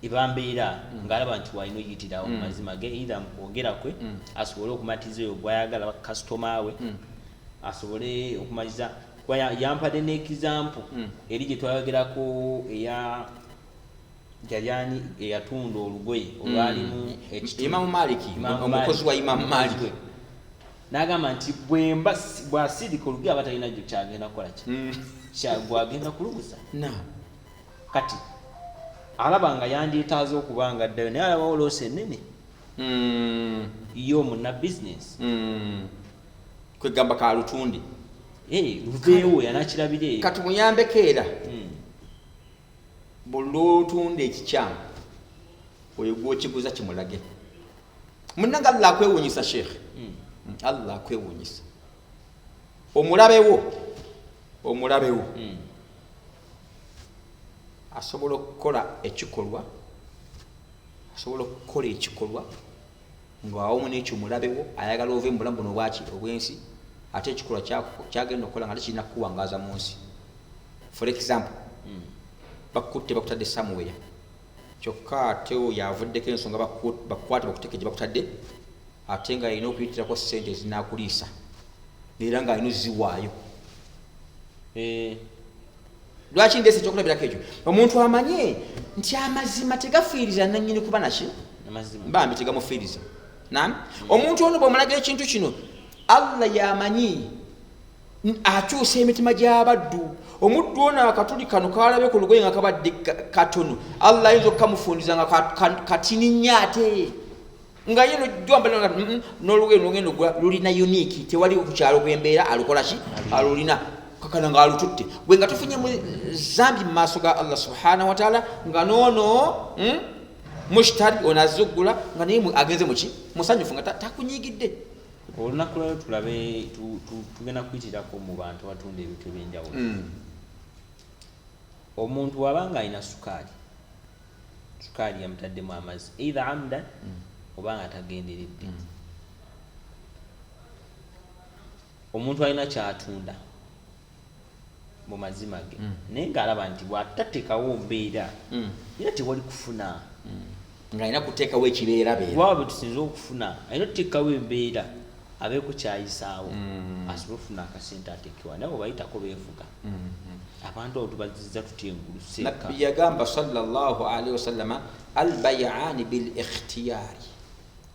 eba mbeera ng'alaba nti walina oyitirawo mu mazima ge, either mu kwogera kwe asobole okumatiza oyo gwayagala bakasitoma we, asobole okumaliza, kuba yampadde n'example eri gye twayogerako eya yali eyatunda olugoye olwalimu ekituli.
Imamu Maliki,
Imamu
omukozi wa Imamu
Omukozi
Maliki.
we. N'agamba nti bwemba bw'asindika olugoye aba talina kyagenda kukola ki, gwagenda kuluguza. Kati alaba nga yandyetaaze okuba nga addayo, naye alabawo loss ennene ye omunna bizinesi.
Kwegamba kalutundi.
Luveewo yanakirabira eyo.
Katumuyambeko era. Buli lwotunda ekikyamu, oyo gwokiguza kimulage. Munange, Allah akwewunyisa, sheekh. Allah akwewunyisa. Omulabewo asobola okukola ekikolwa, nga awamu n'ekyo omulabewo ayagala ove mu bulamu buno obwaki, obwensi, ate ekikolwa kyagenda okukola nga tekirina kukuwangaaza mu nsi. For example, bakutte, bakutadde somewhere, kyokka ate oyo avuddeko ensonga bakukwate, bakuteeke gye bakutadde, ate nga alina okuyitirako sente ezinakuliisa, era ng'alina oziwaayo. Lwaki ndeesa ekyokulabirako ekyo? Omuntu amanye nti amazima tegafiiriza nanyini kuba naki.
Amazima.
Bambi tegamufiiriza. Nam, omuntu ono bwomulaga ekintu kino, Allah yamanyi akyusa emitima gy'abaddu. Omuddu ono akatuli kano kalabe ku lugoye nga kabadde katono, Allah ayinza okukamufundiza nga katini nnyo, ate nga ye nojwambala n'olugoye nogenda ogula lulina unique, tewali ku kyalo kwembeera alukola ki, alulina kakana nga alututte gwe nga tufunye mu zambi mu maaso ga Allah subhanahu wataala, nga noono mushtari ono azze oggula nga naye agenze muki, musanyufu, nga takunyigidde.
Olunaku lwayo tulabe tugenda kuyitirako mu bantu abatunda ebintu ebyenjawulo. Omuntu wabanga alina sukaali, sukaali yamutaddemu amazzi either amdan oba nga tagenderedde. Omuntu alina kyatunda mu mazima ge, naye ng'alaba nti bw'atateekawo mbeera era tewali kufuna.
Nga alina kuteekawo ekibeerabeera.
Waba bwe tusinza okufuna, alina otuteekawo embeera abeeko kyayisaawo asobole okufuna akasente ateekewa, naye bwebayitako beevuga. Abantu abo tubazizza tutya engulu, seeka?
Nabbi yagamba sallallahu alaihi wasallama, albayaani bilikhtiyari,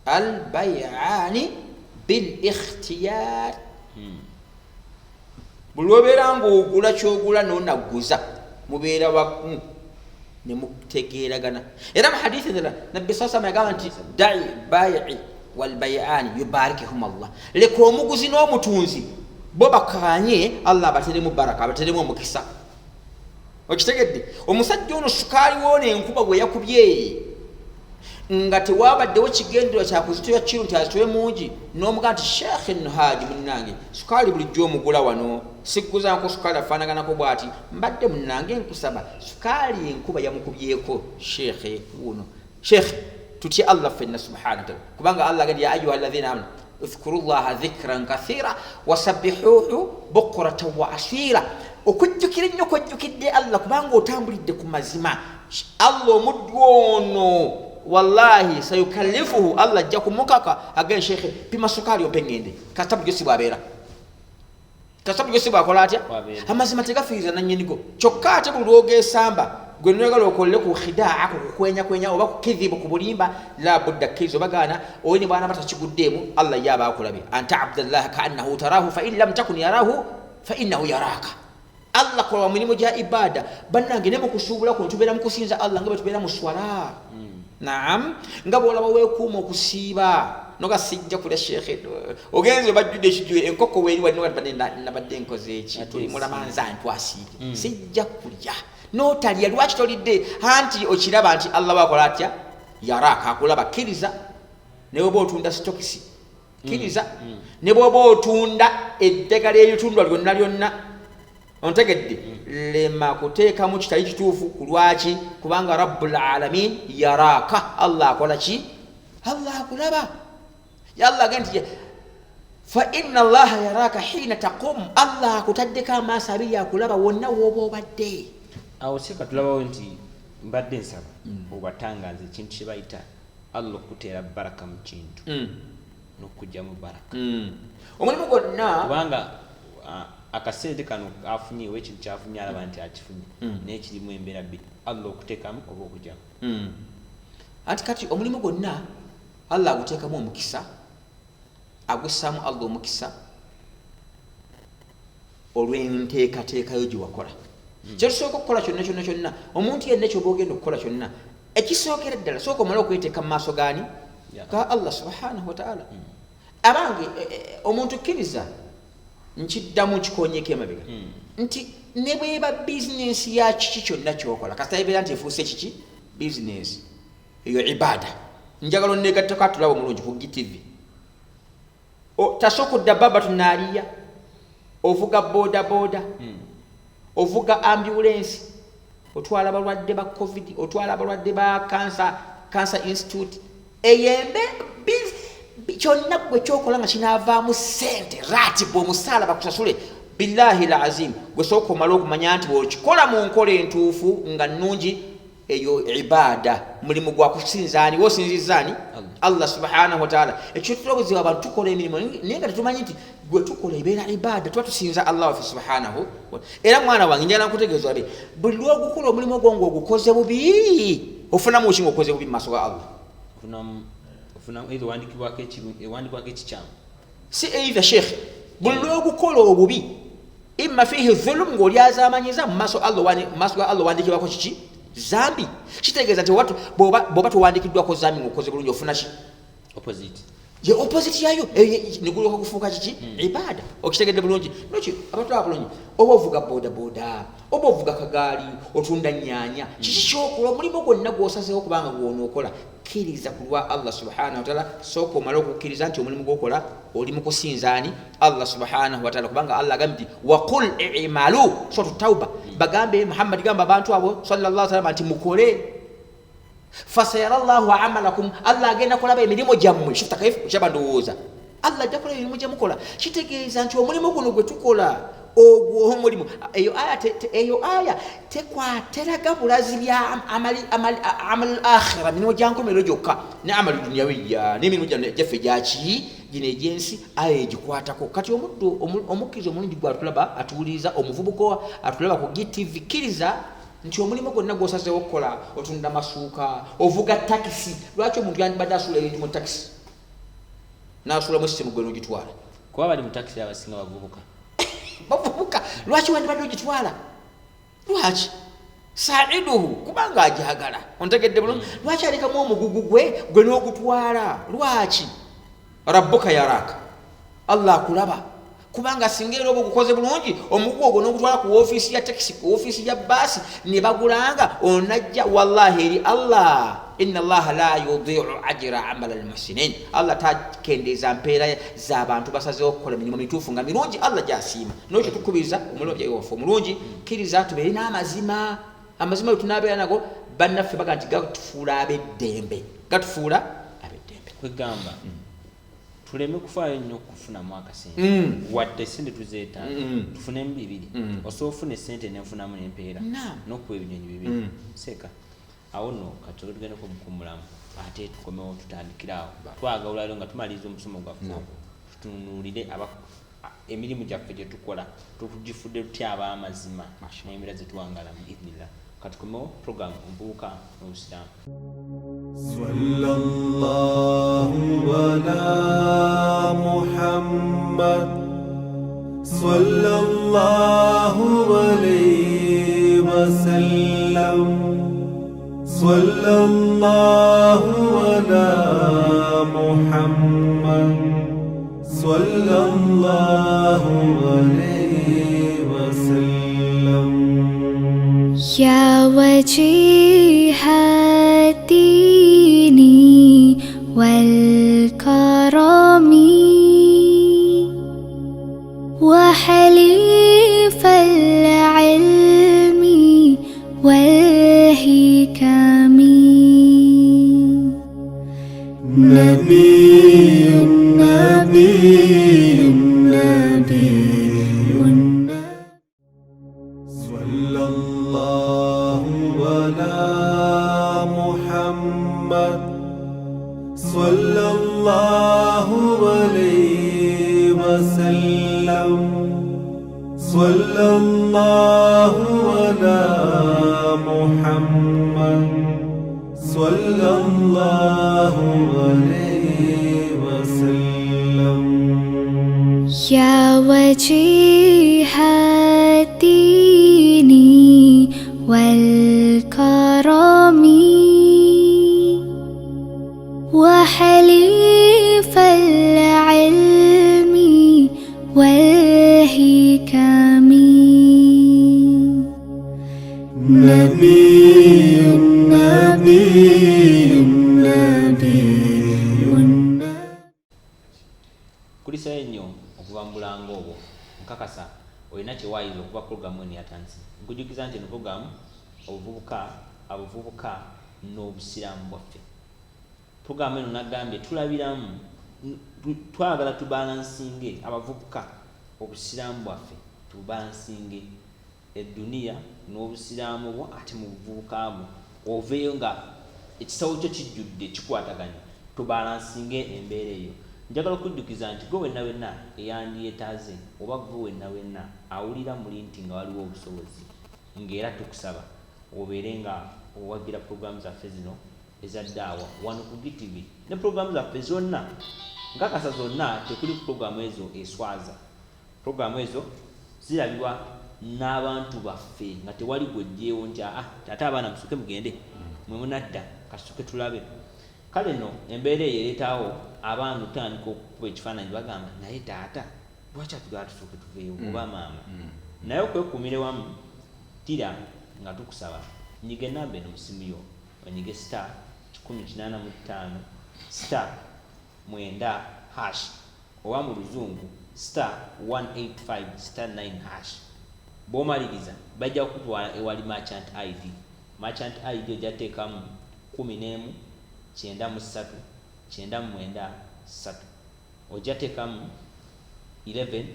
albayaani bilikhtiyari. Buli lwobeera ngaogula kyogula nonaguza, mubeera wamu nemutegeeragana. Era mu hadithi endala nabbi saa salama yagamba nti dai baii walbayaani yubarikihum Allah, leka omuguzi n'omutunzi bo bakanye, Allah abateremu baraka, abateremu omukisa. Okitegedde? Omusajja ono sukaali woona enkuba gwe yakubye nga tewabaddewo kigendererwa kyakuzitoya kiro nti azitoye mungi, n'omugaa nti sheekhe nno haji munnange, sukaali bulijjo omugula wano, sigguzanko sukaali afaanaganako bwati, mbadde munnange nkusaba sukaali, enkuba yamukubyeko. Sheekhe wuno, sheekhe tutye Allah ffenna subhana wataala, kubanga Allah agambye ya ayuha alladhina amanu udhkuru llaha dhikran kathira wasabihuhu bukuratan wa asira. Okujjukira ennyo kwejjukidde Allah, kubanga otambulidde ku mazima. Allah omuddu ono wallahi sayukallifuhu, Allah ajja kumukaka agende, sheekhe pima sukaali ompe ŋŋende, kasita bulijjo si bwabeera, kasita bulijjo si bwakola atya.
Bwabeera.
Amazima tegafiiriza nannyinigo. Kyokka ate buli lwogesamba gwe noyagala okolere ku khidaa, ku kukwenyakwenya oba ku kidhibu, ku bulimba, la budda kkiriza obagaana oyo ne bwanaba takiguddeemu, Allah ye aba akulabye. Anta abdallaha kaannahu tarahu fa in lam takun yarahu fa innahu yaraka. Allah kola wa mirimu gya ibada bannange, ne mukusuubula kuno tubeera mu kusinza Allah nga bwe tubeera mu swala. Naam, nga bwolaba weekuuma okusiiba noga sijja kulya, sheekhe ogenze bajjudde ekijjulo, enkoko weeri wali, noga nti nabadde nkoze eki,
Ate
tuli mulamanza ntwasiibye, sijja kulya. Notalya, lwaki tolidde? Anti okiraba nti Allah wakola atya, yaraka, akulaba. Kkiriza ne bwoba otunda stokisi, kkiriza ne bwoba otunda eddagala eritundwa lyonna lyonna, ontegedde, lema kuteekamu kitali kituufu. Ku lwaki? Kubanga rabbul alamin yaraka, Allah akola ki? Allah akulaba. Allah agamba nti fa inna allaha yaraka hina taqum, Allah akutaddeko amaaso abiri, akulaba wonna wooba obadde.
Awo seeka tulabawo nti mbadde nsaba obatangaza ekintu kye bayita Allah okuteera baraka mu kintu n'okugyamu baraka.
Omulimu gwonna.
Kubanga akasente kano afunye oba ekintu kyafunye, alaba nti akifunye, naye kirimu embeera bbiri, Allah okuteekamu oba okugyamu.
Anti kati omulimu gwonna Allah aguteekamu omukisa, agussaamu Allah omukisa olw'enteekateekayo gye wakola. Kyetusooka okukola kyonna kyonna kyonna, omuntu yenna kyoba ogenda okukola kyonna, ekisookera ddala sooka omale okweteeka mu maaso gaani? Ga Allah subhanahu wataala. Abange, omuntu kkiriza. Nkiddamu nkikonyeko emabega nti ne bweba bizinensi ya kiki kyonna kyokola, kasita ebeera nti efuuse kiki bizinensi, eyo ibada. Njagala onegattako atulaba omulungi ku GTV. Tasokudda baba tunaaliya, ovuga boda boda, ovuga ambulensi, otwala abalwadde ba COVID, otwala abalwadde ba cancer, Cancer Institute, eyembe kyonna gwe kyokola nga kinaavaamu sente, ratibu, omusaala bakusasule, billahi lazim, gwe sooka omale okumanya nti bwokikola mu nkola entuufu nga nnungi, eyo ibada, mulimu gwa kusinzaani. Wosinzizaani? Allah subhanahu wataala. Ekyo tutera obuzibu, abantu tukola emirimu naye nga tetumanyi nti gwe tukola ebeera ibada, tuba tusinza Allah waffe subhanahu. Era mwana wange, njagala nkutegeeza wabe buli lwogukola omulimu ogwo ngaogukoze bubi, ofunamu ki ngaokoze bubi mu maaso ga Allah?
Ofunamu either ewandikibwako ekikyamu.
Si either, sheikh, buli lwogukola obubi, imma fihi dhulum, ng'olyazamanyiza mu maaso Allah, mu maaso ga Allah owandikibwako kiki? Zambi. Kitegeeza nti bw'oba towandikiddwako zambi ng'okoze bulungi, ofuna ki?
Opposite.
Ye opposite yayo negulyoka gufuuka kiki? Ibada. Okitegedde bulungi? Noki abatulaba bulungi, oba ovuga boda boda, oba ovuga kagaali, otunda nyanya, kiki kyokola, omulimu gwonna gwosazeewo kubanga gwonookola, kkiriza ku lwa Allah subhanahu wataala. Sooka omale okukkiriza nti omulimu gwokola oli mu kusinzaani Allah subhanahu wataala, kubanga Allah agambye nti waqul imalu, suratu Tauba, bagambe Muhammadi, gamba abantu abo sallallahu salama nti mukole, fasayara llahu amalakum, Allah agenda kulaba emirimu gyammwe. Shufta kaifu kyaba ndowooza Allah ajja kulaba emirimu gyemukola. Kitegeeza nti omulimu guno gwe tukola, ogwo omulimu, eyo aya eyo aya tekwateraga bulazi bya amali akhira, mirimu gya nkomerero gyokka, ne amali dunyawiya, n'emirimu gyaffe gyaki gino egyensi, aya egikwatako. Kati omuddu omukkiriza omulungi gwe atulaba, atuwuliriza, omuvubuka atulaba ku GTV, kkiriza nti omulimu gwonna gwosazeewo okukola, otunda masuuka, ovuga takisi, lwaki omuntu yandibadde asuula ebintu mu takisi n'asuulamu essimu gwe n'ogitwala?
Kuba bali mu takisi abasinga bavubuka.
Bavubuka. Lwaki wandibadde ogitwala? Lwaki? Saiduhu, kubanga ajagala. Ontegedde bulungi? Lwaki alekamu omugugu gwe gwe n'ogutwala? Lwaki? Rabbuka yaraka, Allah akulaba. Kubanga singa era oba ogukoze bulungi, omugugu ogwo n'ogutwala ku woofiisi ya takisi, ku woofiisi ya baasi, ne bagulanga, onajja wallahi eri Allah, inna Allaha la yudiu ajira amala almuhsinin, Allah takendeeza mpeera z'abantu basazeewo okukola emirimu mituufu nga mirungi Allah gyasiima. Nokyo tukubiriza omulungi waffe omulungi, kkiriza tubeere n'amazima. Amazima bwe tunaabeera nago, bannaffe baga nti gatufuula ab'eddembe, gatufuula ab'eddembe.
Kwegamba tuleme kufaayo nnyo okufunamu akasente, wadde sente tuzeetaaga, tufunemu bibiri. Osobola ofuna esente nenfunamu nempeera n'okuba ebinyonyi bibiri. Seeka awo nno kati tugendeko mukummulamu, ate tukomewo tutandikire awo. Twagala olwaliro nga tumaliriza omusomo gwaffe ogwo, tutunuulire emirimu gyaffe gye tukola, tugifudde tutya ab'amazima n'embeera zetuwangala mu idhnillah. Katukomewo program Omuvubuka n'Obusiraamu.
صلى الله على محمد صلى الله عليه وسلم صلى الله على محمد صلى الله عليه وسلم.
يا وجيه الدين والكرم وحليف العلم والحكم.
نبي نبي نبي صلى الله على محمد صلى الله عليه وسلم صلى الله على محمد صلى الله عليه وسلم.
يا وجيه الدين والكرم وحليف العلم والحكم.
نبي نبي نبي.
Kulisayo nnyo okuva mu bulango obwo. Nkakasa olina kyewayiza okuva pulogulaamu eno yatandise. Nkujjukiza nti eno pulogulaamu obuvubuka, abavubuka n'obusiraamu bwaffe. Pulogulaamu eno nagambye tulabiramu, twagala tubalansinge abavubuka obusiraamu bwaffe, tubalansinge eduniya n'obusiraamu bwo, ate mu buvubuka bwo oveeyo nga ekisawo kyo kijjudde kikwataganye, tubalansinge embeera eyo. Njagala okujjukiza nti gwe wenna wenna eyandyetaaze oba gwe wenna wenna awulira muli nti nga waliwo obusobozi, ng'era tukusaba obeere nga owagira pulogulaamu zaffe zino eza ddaawa wano ku GTV ne pulogulaamu zaffe zonna. Nkakasa zonna tekuli pulogulaamu ezo eswaza. Pulogulaamu ezo zirabibwa n'abantu baffe nga tewali gw'oggyeewo nti aa ate abaana musooke mugende mwe munadda kasooke tulabe. Kale nno embeera eyo ereetawo abaana otandika okukuba ekifaananyi bagamba naye taata lwaki atugala tusooke tuveeyo oba maama. Naye okwekuumira ewamu tira nga tukusaba nyiga enamba eno mu ssimu yo, onyige star 185 star 9 hash oba mu luzungu star 185 star 9 hash. Bw'omaliriza bajja kukutwala ewali merchant ID. Merchant ID ojja kuteekamu 11 93 93 3. Ojja kuteekamu 11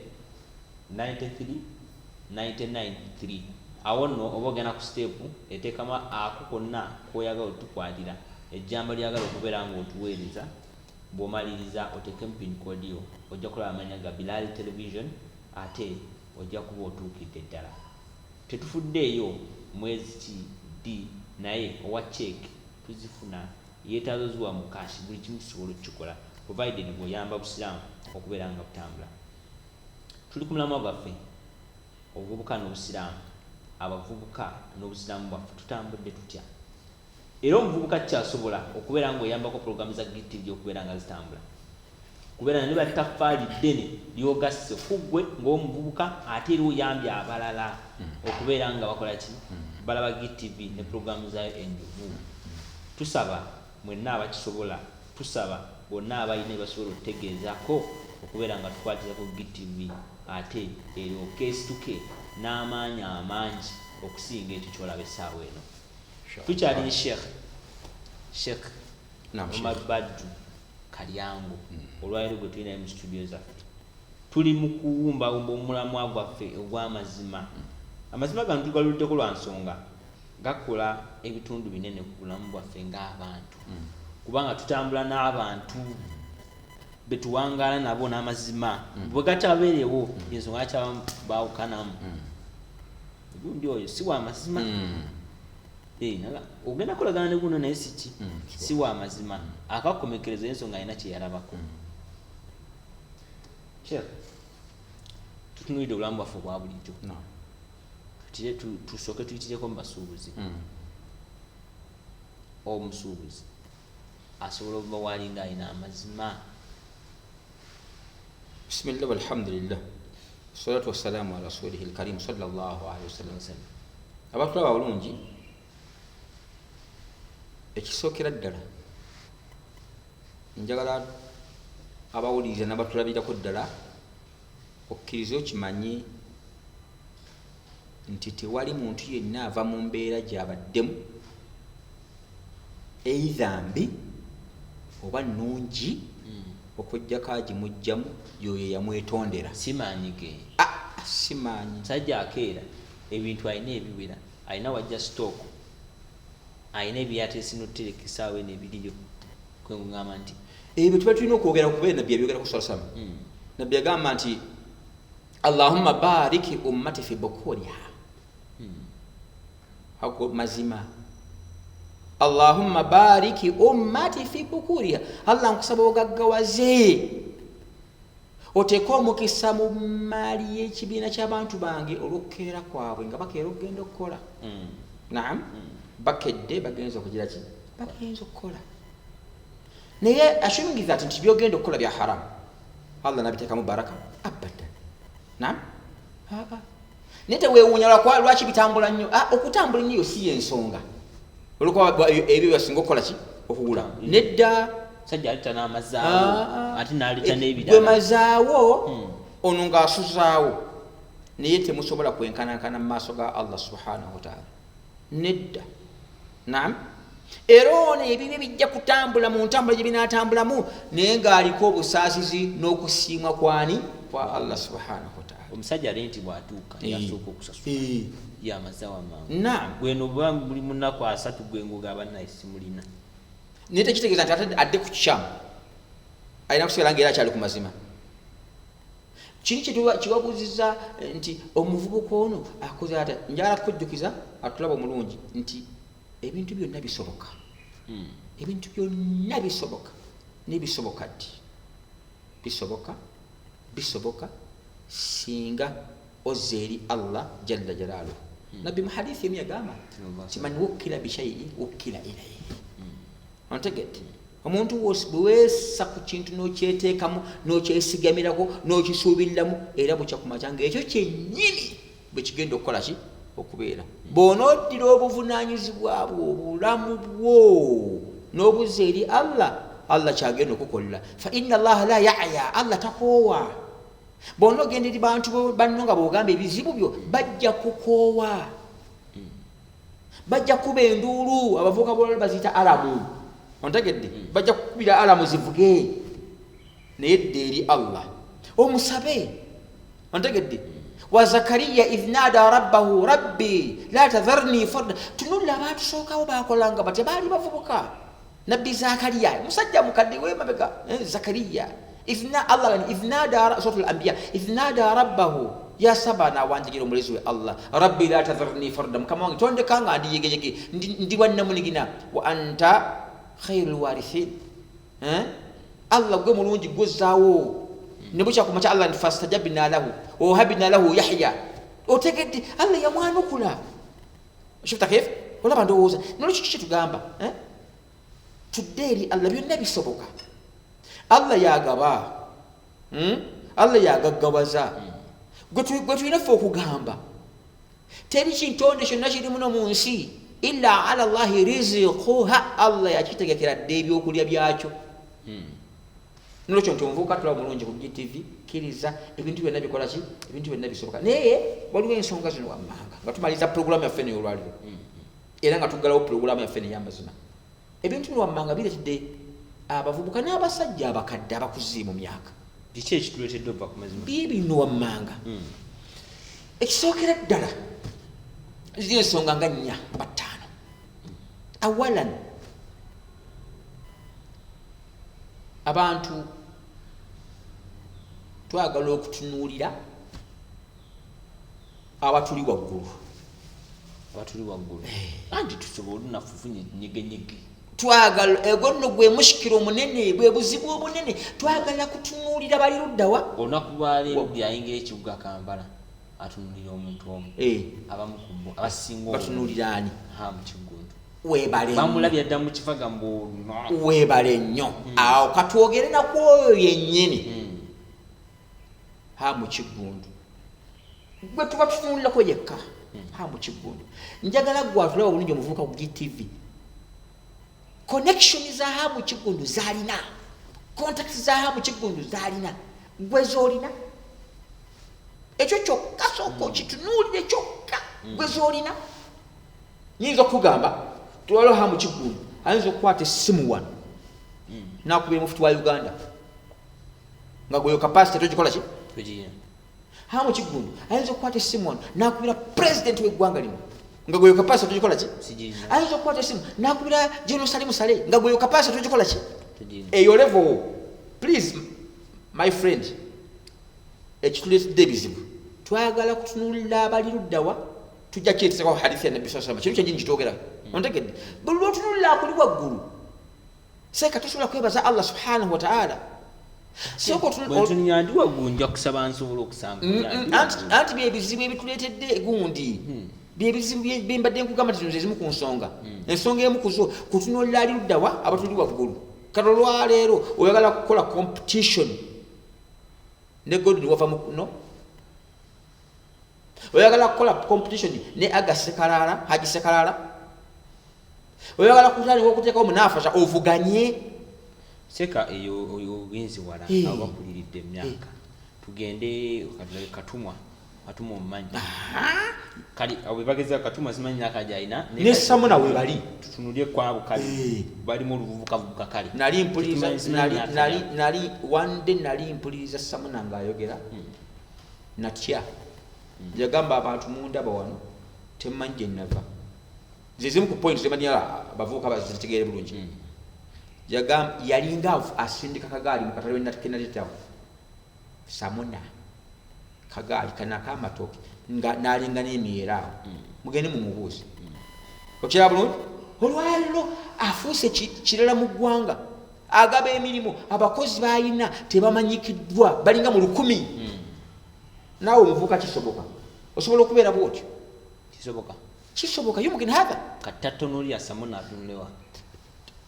93 99 3. Awo nno oba ogenda ku step eteekamu ako konna k'oyagala otukwatira, ejjamba lyagala okubeera ng'otuweereza. Bw'omaliriza oteekemu pin code yo, ojja kulaba amannya ga Bilal Television ate ojja kuba otuukidde ddala. Tetufuddeeyo mwezi ki ddi, naye owa cheque tuzifuna, yeetaaza oziwa mu cash, buli kimu tusobola okukikola provided bw'oyamba busiraamu okubeera nga butambula. Tuli ku mulamwa gwaffe obuvubuka n'obusiraamu. Abavubuka n'obusiraamu bwaffe tutambudde tutya? Era omuvubuka kikyasobola okubeera ng'oyambako pulogulaamu za GTV okubeera nga zitambula, kubeera ne battaffaali ddene lyogasse ku ggwe ng'omuvubuka, ate era oyambye abalala okubeera nga bakola ki, balaba GTV ne pulogulaamu zaayo ennyuvu. Tusaba mwenna abakisobola, tusaba bonna abalina ebasobola okutegeezako okubeera nga tukwatira ku GTV ate eryoke esituke n'amaanyi amangi okusinga ekyo ky'olaba essaawa eno. Tukyali ne Sheikh Omar Badru Kalyango olwaleero gwe tulinayo mu studio zaffe. Tuli mu kuwumbawumba omulamwa gwaffe ogw'amazima. Amazima gano tugaluddeko lwa nsonga gakola ebitundu binene ku bulamu bwaffe ng'abantu, kubanga tutambula n'abantu betuwangaala nabo n'amazima bwe gatabeerewo ensonga lwaki abamu baawukanamu. Gundi oyo si wa mazima, ogenda kolagana ne guno naye si ki, si wa mazima, akakomekereza ensonga alina kye yalabako. Sheikh, tutunuulidde obulamu bwaffe obwa bulijjo, tusooke tuyitireko mu basuubuzi. Omusuubuzi asobola okuva walinga alina amazima?
Bismillah walhamdulillah wassalatu wassalamu ala rasulihi lkarim sallallahu alaihi wasallam. Abatulaba bulungi, ekisookera ddala njagala abawuliriza n'abatulabirako ddala okkirize okimanye nti tewali muntu yenna ava mu mbeera gy'abaddemu, either mbi oba nnungi, okuggyako agimugjamu yoyo yamwetondera.
Si maanyi ge.
Si maanyi.
Musajja akeera ebintu alina ebiwera, alina wajja stock, alina ebyateese n'otutereka essaawa eno ebiriyo, kwe kugamba nti
ebyo tuba tulina okwogera kubeera nabbi yabyogerako salasama. Nabbi yagamba nti allahumma bariki ummati fi bukuriha. Ago mazima. Allahumma bariki ummati fi bukuriha, Allah nkusaba ogaggawaze oteeke omukisa mu maali y'ekibiina ky'abantu bange olw'okukeera kwabwe nga bakeera okugenda okukola. Naam, bakedde bagenza okugira ki, bagenza okukola, naye assuming that nti byogenda okukola bya haramu, Allah nabiteekamu baraka? Abadan. Naam, Naye teweewuunya lwaki bitambula nnyo. Okutambula ennyo yo si yensonga, olwokuba ebyo byasinga okukola ki, okugula. Nedda.
Musajja aleta n'amazaawo, ate n'aleta
Gwe
n'ebirala.
Mazaawo ono ng'asuzaawo, naye temusobola kwenkanankana mu maaso ga Allah subhanahu wataala, nedda. Naam, era ono ebibi bijja kutambula mu ntambula gye binaatambulamu, naye ng'aliko obusaasizi n'okusiimwa kwani? Kwa Allah subhanahu wataala.
Omusajja renti bw'atuuka, yasooka okusasula, yamazaawo amangu.
Naam.
Gweno bwa buli munaku 30, gwe ng'ogamba naye simulina.
Naye tekitegeeza nti ate adde ku kikyamu, alina kusigala nga era akyali ku mazima. Kiri kiwabuuziza nti omuvubuka ono akoze atya? Njagala kukujjukiza atulaba omulungi nti ebintu byonna bisoboka. Ebintu byonna bisoboka. Nebisoboka ddi? Bisoboka, bisoboka singa ozza eri Allah jalla jalaaluhu. Nabbi mu hadithi emu yagamba nti man wukkila bishaiin wukkila ilaihi. Ontegedde? Omuntu bwe weesa ku kintu n'okyeteekamu n'okyesigamirako n'okisuubiriramu, era bukya ku makya ngaekyo kyennyini bwe kigenda okukola ki, okubeera. Bw'onooddira obuvunaanyizibwa bwo, obulamu bwo, n'obuzza eri Allah, Allah kyagenda okukolera. Fa inna Allaha la yaya, Allah takoowa. Bw'onoogenda eri bantu banno nga bw'ogamba ebizibu byo, bajja kukoowa, bajja kuba enduulu. Abavubuka bolala baziyita alarm, ontegedde? Bajja kukubira alarm zivuge, naye dda eri Allah omusabe, ontegedde? Wa Zakariya idh nada rabbahu rabbi la tadharni farda. Tunulla abatusookawo bakolanga batya? Baali bavubuka. Nabbi Zakariya musajja mukadde wemabega, Zakariya Allah idh nada, suratul Anbiya, idh nada rabbahu, yasaba nawanjagira omulezi we Allah, rabbi la tadharni farda, mukama wange tondeka nga ndi yegeyege, ndi wannamunigina, wa anta khairul warithin. Allah gwe mulungi gwozaawo. Ne bukya ku makya Allah nti fastajabna lahu wahabna lahu Yahya, otegedde? Allah yamwanukula. Shufta kaifa? Olaba, ndowooza nolwekyo kiki kyetugamba, eh? Tudde eri Allah, byonna bisoboka. Allah yagaba, Allah yagaggawaza. Gwe tulina ffe okugamba teri kintonde kyonna kiri muno mu nsi illa ala llahi riziquha, Allah yakitegekera dde ebyokulya byakyo. Nolwekyo nti omuvubuka tulaba mulungi ku GTV, kkiriza ebintu byonna bikola ki, ebintu byonna bisoboka. Naye waliwo ensonga zino wammanga nga tumaliriza puroguramu yaffe neyo olwaliro, era nga tuggalawo puroguramu yaffe neyamazima. Ebintu bino wammanga biretedde abavubuka n'abasajja abakadde abakuze mu myaka.
Kiki ekituleetedde ova ku mazima?
Bibino wammanga. Ekisookera ddala, ziri ensonga nga nnya oba ttaano. Awalan, abantu twagala okutunuulira abatuli waggulu.
Abatuli waggulu, anti tusobola olunafu funye nyegenyege.
Twagala ego nno gwe mushikiro omunene, bwe buzibu obunene. Twagala kutunuulira bali luddawa.
Olunaku lwaleero buli ayingira ekibuga Kampala atunulira omuntu omu. Abamu ku bo abasinga obungi.
Batunuulira ani?
Hamu Kiggundu.
Weebale nnyo.
Bamulabye dda mu kifaga mbu.
Weebale nnyo. Awo katwogere nakwoyo yennyini, Hamu Kiggundu gwe tuba tutunulirako yekka. Hamu Kiggundu, njagala gwe atulaba obulungi omuvubuka ku GTV, connection za Hamu Kiggundu zalina, contact za Hamu Kiggundu zalina, gwe zolina? Ekyo kyokka sooka okitunuulire kyokka, gwe zolina? Nyinza okukugamba twaliwo Hamu Kiggundu ayinza okukwata essimu wano nakubira mufuti wa Uganda nga gweyo capacity togikola ki.
Togirina.
Hamu Kiggundu ayinza okukwata essimu wano nakubira president w'eggwanga lino nga gweyo capacity togikola ki.
Sigirina.
Ayinza okukwata essimu nakubira General Salim Saleh nga gweyo capacity togikola ki.
Togirina.
Eyo level, please my friend, ekituleetedde ebizibu, twagala kutunuulira abali luddawa. Tujja kyetisako hadithi ya Nabbi saa salama, kintu kyenyini kitwogera, ontegedde? Buli lwotunuulira akuli waggulu, seeka tosobola kwebaza Allah subhanahu wataala. Sooka
Bwentunira ndi waggulu, nja kusaba nsobola okusanga.
Anti byebizibu ebituleetedde gundi, byebizibu byembadde nkugamba nti zino ezimu ku nsonga. Ensonga emu kuzo kutunuulira ali luddawa, abatuli waggulu. Kati olwaleero oyagala kukola competition ne Godwin wava mu no. Oyagala kukola competition ne Aga Sekalala, Haji Sekalala? Oyagala kutandika okuteekawo munafasha ovuganye?
Seka eyo oyo ogenzi wala. Abo bakuliridde emyaka. Tugende katulabe Katumwa. Katumwa omumanyi kale, abo bebageza Katumwa, simanyi myaka gyalina.
Ne Samuna we bali.
Tutunulye kwabo kale. Balimu oluvubukavubuka kale.
Nali mpuliriza
Tetumanyi
nali,
myaka
nali,
gyabwe.
Nali one day nali mpuliriza Samuna ng'ayogera, natya. Yagamba abantu, mundaba wano, temumanyi gye nava. Ze zimu ku point zemanyi abavubuka bazitegeere bulungi. Yagamba yalinga asindika kagaali mu katale kenatetawo Samuna, kagaali kano akamatooke nga nalinga n'emyera awo. Mugende mumubuuze. Okiraba bulungi, olwaliro afuuse kirala mu ggwanga, agaba emirimu, abakozi balina tebamanyikiddwa, balinga mu 1000. Naawe omuvubuka kisoboka, osobola okubeera bwotyo.
Kisoboka.
Kisoboka, yumkin hatha.
Katatonulya Samuna atunulewa?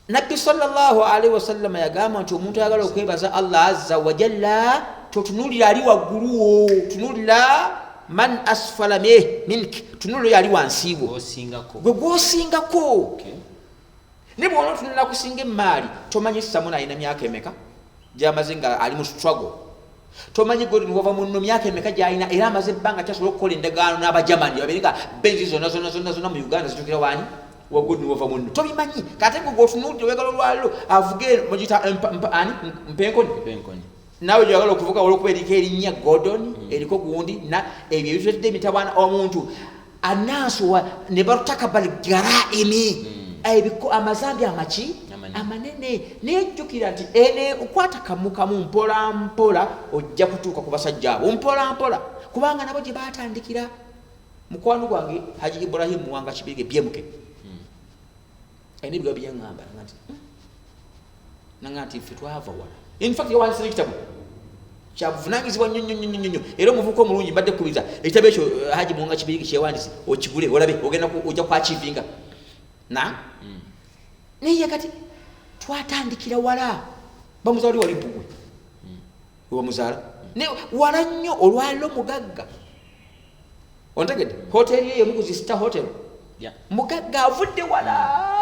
Nabbi sallallahu alaihi wasallama yagamba nti omuntu ayagala okwebaza Allah azza wajalla, totunulira ali waggulu wo, tunulira man asfala mink, tunulira oyo ali wansi wo.
Osingako.
Gwe gwosingako. Ne bwona otunulira kusinga emaali, tomanyi Samuna alina myaka emeka gyamaze nga ali mu struggle. Tomanyi Godwin wava muno myaka emeka gyalina, era amaze ebbanga kyasobola okukola endagaano n'Abajamani babeere nga benzi zonna zonna zonna zonna mu Uganda zitukira wani, wa Godwin wava muno. Tobimanyi. Kate gwe gwotunuulira oyagala olwaliro avuge mugita ani, mpenkoni.
Penkoni.
Naawe gyagala okuvuga olwokuba eriko erinnya Gordon, eriko gundi na ebyo ebituletedde emitawaana. Omuntu anansuwa ne barutakabal garaimi, ebiko amazambi amaki?
Amanene.
Amanene. Naye jjukira nti ene okwata kamu kamu, mpola mpola ojja kutuuka ku basajja abo, mpola mpola, kubanga nabo gye batandikira. Mukwano gwange Haji Ibrahim Muwanga Kibirige Byemuke alina ebigambo byeyaŋŋamba nanga nti nanga nti ffe twava wala. In fact, yawandise n'ekitabo kyabuvunanyizibwa nnyo nnyo nnyo nnyo nnyo. Era omuvubuka omulungi mbadde kubiriza ekitabo ekyo, Haji Muwanga Kibirige kyeyawandise, okigule olabe, ogenda ojja kwakivinga na naye kati twatandikira wala. Bamuzaala oli wali Bbugwe, webamuzaala ne wala nnyo. Olwaliro mugagga, ontegedde, hoteri ye emu ku zi star hotel. Mugagga avudde wala.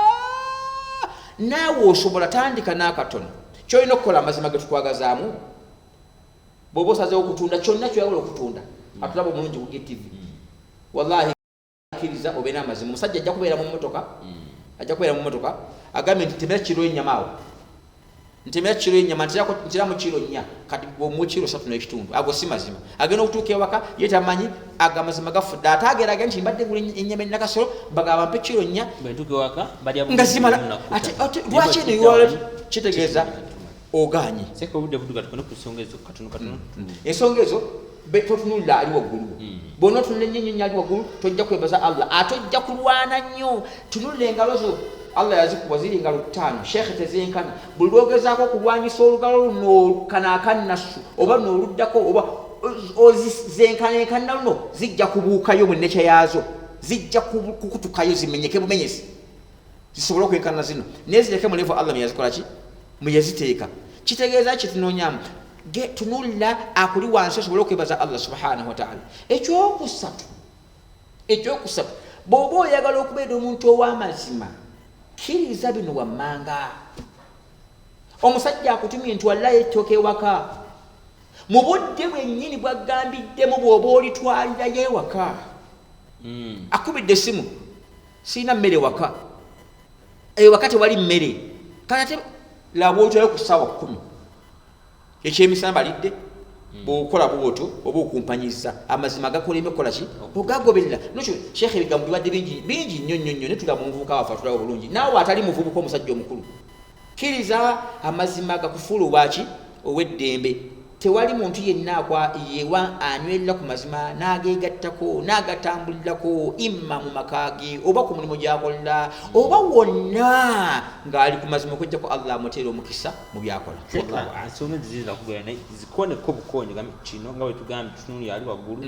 Naawe osobola, tandika n'akatono. Kyolina okukola, amazima ge tukwagazaamu, bw'oba osazeewo okutunda kyonna kyoyagala okutunda, atulaba omulungi ku GTV, wallahi kkiriza obe n'amazima. Omusajja ajja kubeera mu mmotoka, ajja kubeera mu mmotoka agambye nti ntemera kiro ennyama awo, ntemera kiro ennyama, nteramu kiro 4. Kati gwe kiro 3.5. Ago si mazima. Agenda okutuuka ewaka ye tamanyi ago amazima gafudde, ate agerage nti mbadde ngula ennyama enakasolo, mbagamba mpe kiro 4.
Bwentuuka ewaka balya
nga zimala. Ate lwaki eno ewala? Kitegeeza oganye.
Seka, obudde budduka, tukone ku nsonga ezo katono katono.
Ensonga ezo totunulira ali waggulu. Bwona otunula ennyo ennyo ali waggulu, tojja kwebaza Allah, ate ojja kulwana nnyo. Tunulira engalo zo, Allah yazikuwa ziri engalo ttaano, sheekhe, tezenkana. Buli lwogezaako okulwanyisa olugalo luno kano akannasu oba luno oluddako oba ozizenkanenkana luno, zijja kubuukayo mu nekya yaazo, zijja kukutukayo zimenyeke bumenyesi zisobole okwenkana zino. Naye zireke mu level Allah mweyazikola ki, mweyaziteeka. Kitegeeza kitunoonyamu, tunulira akuli wansi osobole okwebaza Allah subhanahu wataala. Ekyokusatu, bw'oba oyagala okubeera omuntu ow'amazima, kkiriza bino wammanga. Omusajja akutumye nti wallahi ettooka ewaka mu budde bwennyini bwagambiddemu, bw'oba olitwalirayo ewaka. Akubidde essimu, sirina mmere waka, ewaka tewali mmere. Kati ate laba otyayo ku ssaawa 10 ekyemisana balidde. Bwokola bwotyo oba okumpanyiza amazima gakoleme kukola ki, ogagoberera. Nokyo sheekh, ebigambo bibadde bingi bingi nnyo nnyo nnyo, netulaba omuvubuka waffe atulaba bulungi, naawe atali muvubuka, omusajja omukulu, kkiriza amazima gakufuula obwaki, ow'eddembe. Tewali muntu yenna yewa anywerera ku mazima n'ageegattako n'agatambulirako, imma mu maka ge oba ku mulimu gy'akolera oba wonna ng'ali ku mazima, okujjako Allah amuteera omukisa mu byakola. Wallahu a'lam.
Ensonga ezo ziyinza kubeera naye zikoneko bukonye, gambe kino nga bwe tugambye tutunulira ali waggulu.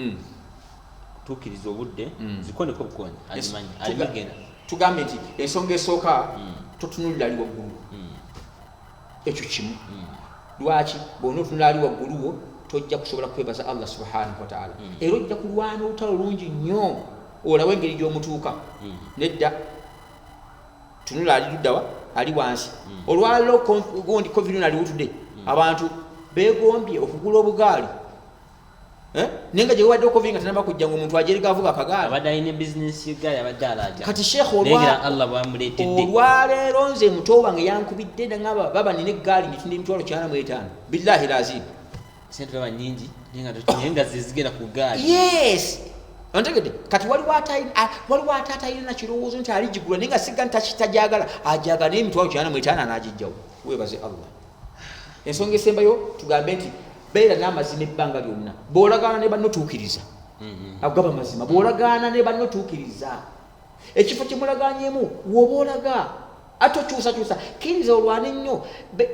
Tuukiriza obudde. Zikoneko bukonye azimanyi alimegenda.
Tugambye nti ensonga esooka, totunulira ali waggulu. Ekyo kimu. Lwaki? Bwona otunula ali waggulu wo, Tojja kusobola kwebaza Allah subhanahu wataala, era ojja kulwana olutalo lungi nnyo olawe engeri gy'omutuuka. Nedda, tunula ali luddawa, ali wansi. Olwaliro gundi COVID aliwutudde, abantu begombye okugula obugaali. Eh? Naye nga gyewadde COVID nga tanaba kujja, nga omuntu ajerega avuga akagaali.
Abadde alina bizinesi yegaali, abadde alaja.
Kati sheekh,
naye nga Allah bwamuleetedde.
Olwaleero nze muto wange yankubidde nangamba, baba nina eggaali ngitunda 850,000, billahi lazim.
Sente baba nyingi, naye nga zezigenda ku gaali.
Yes, ontegedde. Kati waliwo waliwo ate atalina kirowoozo nti aligigula, naye nga sigga nti tajagala, ajagala, naye 850,000 anagijjawo. Weebaze Allah. Ensonga esembayo, tugambe nti beera n'amazima ebbanga lyonna. Bw'olagaana ne banno, tuukiriza. Agaba mazima, bw'olagaana ne banno, tuukiriza ekifo kyemulaganyemu. Woba olaga ate okyusakyusa, kkiriza olwane nnyo.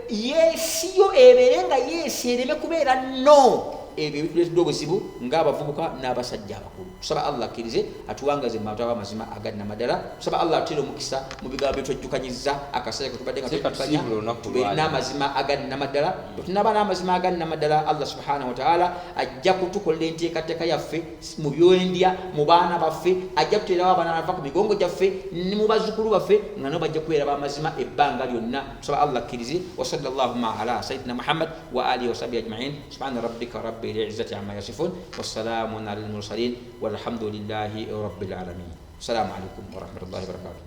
Yes yo ebeere nga yes, ereme kubeera no. Ebyo ebituleetedde obuzibu ng'abavubuka n'abasajja abakulu. Tusaba Allah akkirize atuwangaze mu bantu ab'amazima agannamadala. Tusaba Allah atutere omukisa mu bigambo byetwejjukanyiza akaseera ketubadde nga
Seka
twejjukanya.
Tusiibule olunaku
Tubeere
lwaleero.
n'amazima agannamadala. Bwe tunaaba n'amazima agannamadala, Allah subhanahu wataala ajja kutukolera enteekateeka yaffe mu byendya, mu baana baffe. Ajja kuteerawo abaana bava ku migongo gyaffe ne mu bazzukulu baffe nga nabo bajja kubeera b'amazima ebbanga lyonna. Tusaba Allah akkirize. Wasalla llahuma ala sayidina Muhammad wa alihi wasahbihi ajmain. Subhana rabbika rabbil izzati amma yasifun, wassalamun ala almursalin, walhamdulillahi rabbil alamin. Assalamu alaikum warahmatullahi wabarakatuh.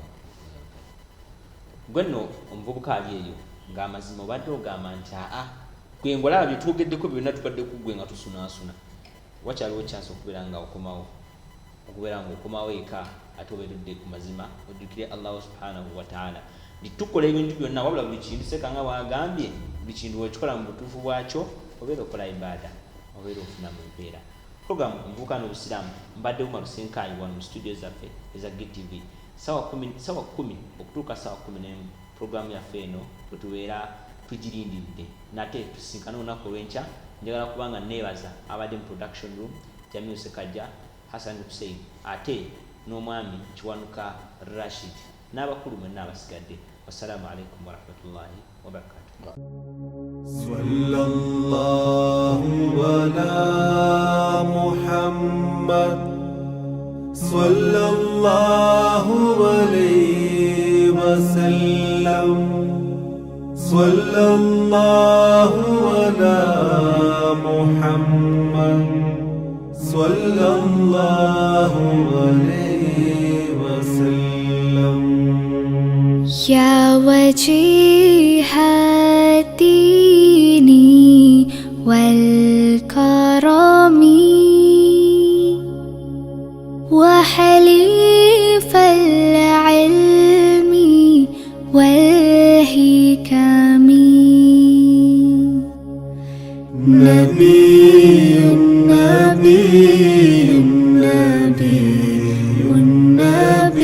Gwe nno omuvubuka ali eyo ng'amazima obadde ogamba nti aa, gwe ngolaba byetwogeddeko byonna tubadde ku gwe nga tusunaasuna, wakyaliwo chance okubeera nga okomawo, okubeera nga okomawo eka, ate obeera odde ku mazima. Ojjukire Allahu subhanahu wataala nti tukola ebintu byonna, wabula buli kintu seka nga bwagambye, buli kintu wekikola mu butuufu bwakyo, obeera okola ibaada, obeera ofuna mu mpeera. Program Omuvubuka n'Obusiraamu, mbadde Umar Senkayi wano mu studio zaffe eza GTV, sawa 10 okutuuka sawa 11. Programu yaffe eno bwe tubeera tugirindiridde, nate tusisinkane olunaku olw'enkya. Njagala kubanga neebaza abadde mu production room, Jamiu Sekajja, Hassan Hussein, ate n'omwami Kiwanuka Rashid n'abakulu mwenna abasigadde. Wassalaamu alaikum warahmatullahi wabarakatu.
صلى الله على محمد، صلى الله عليه وسلم، صلى الله على محمد، صلى الله عليه وسلم.
يا وجيه الدين والكرم وحليف العلم والحكم.
نبي، نبي، نبي.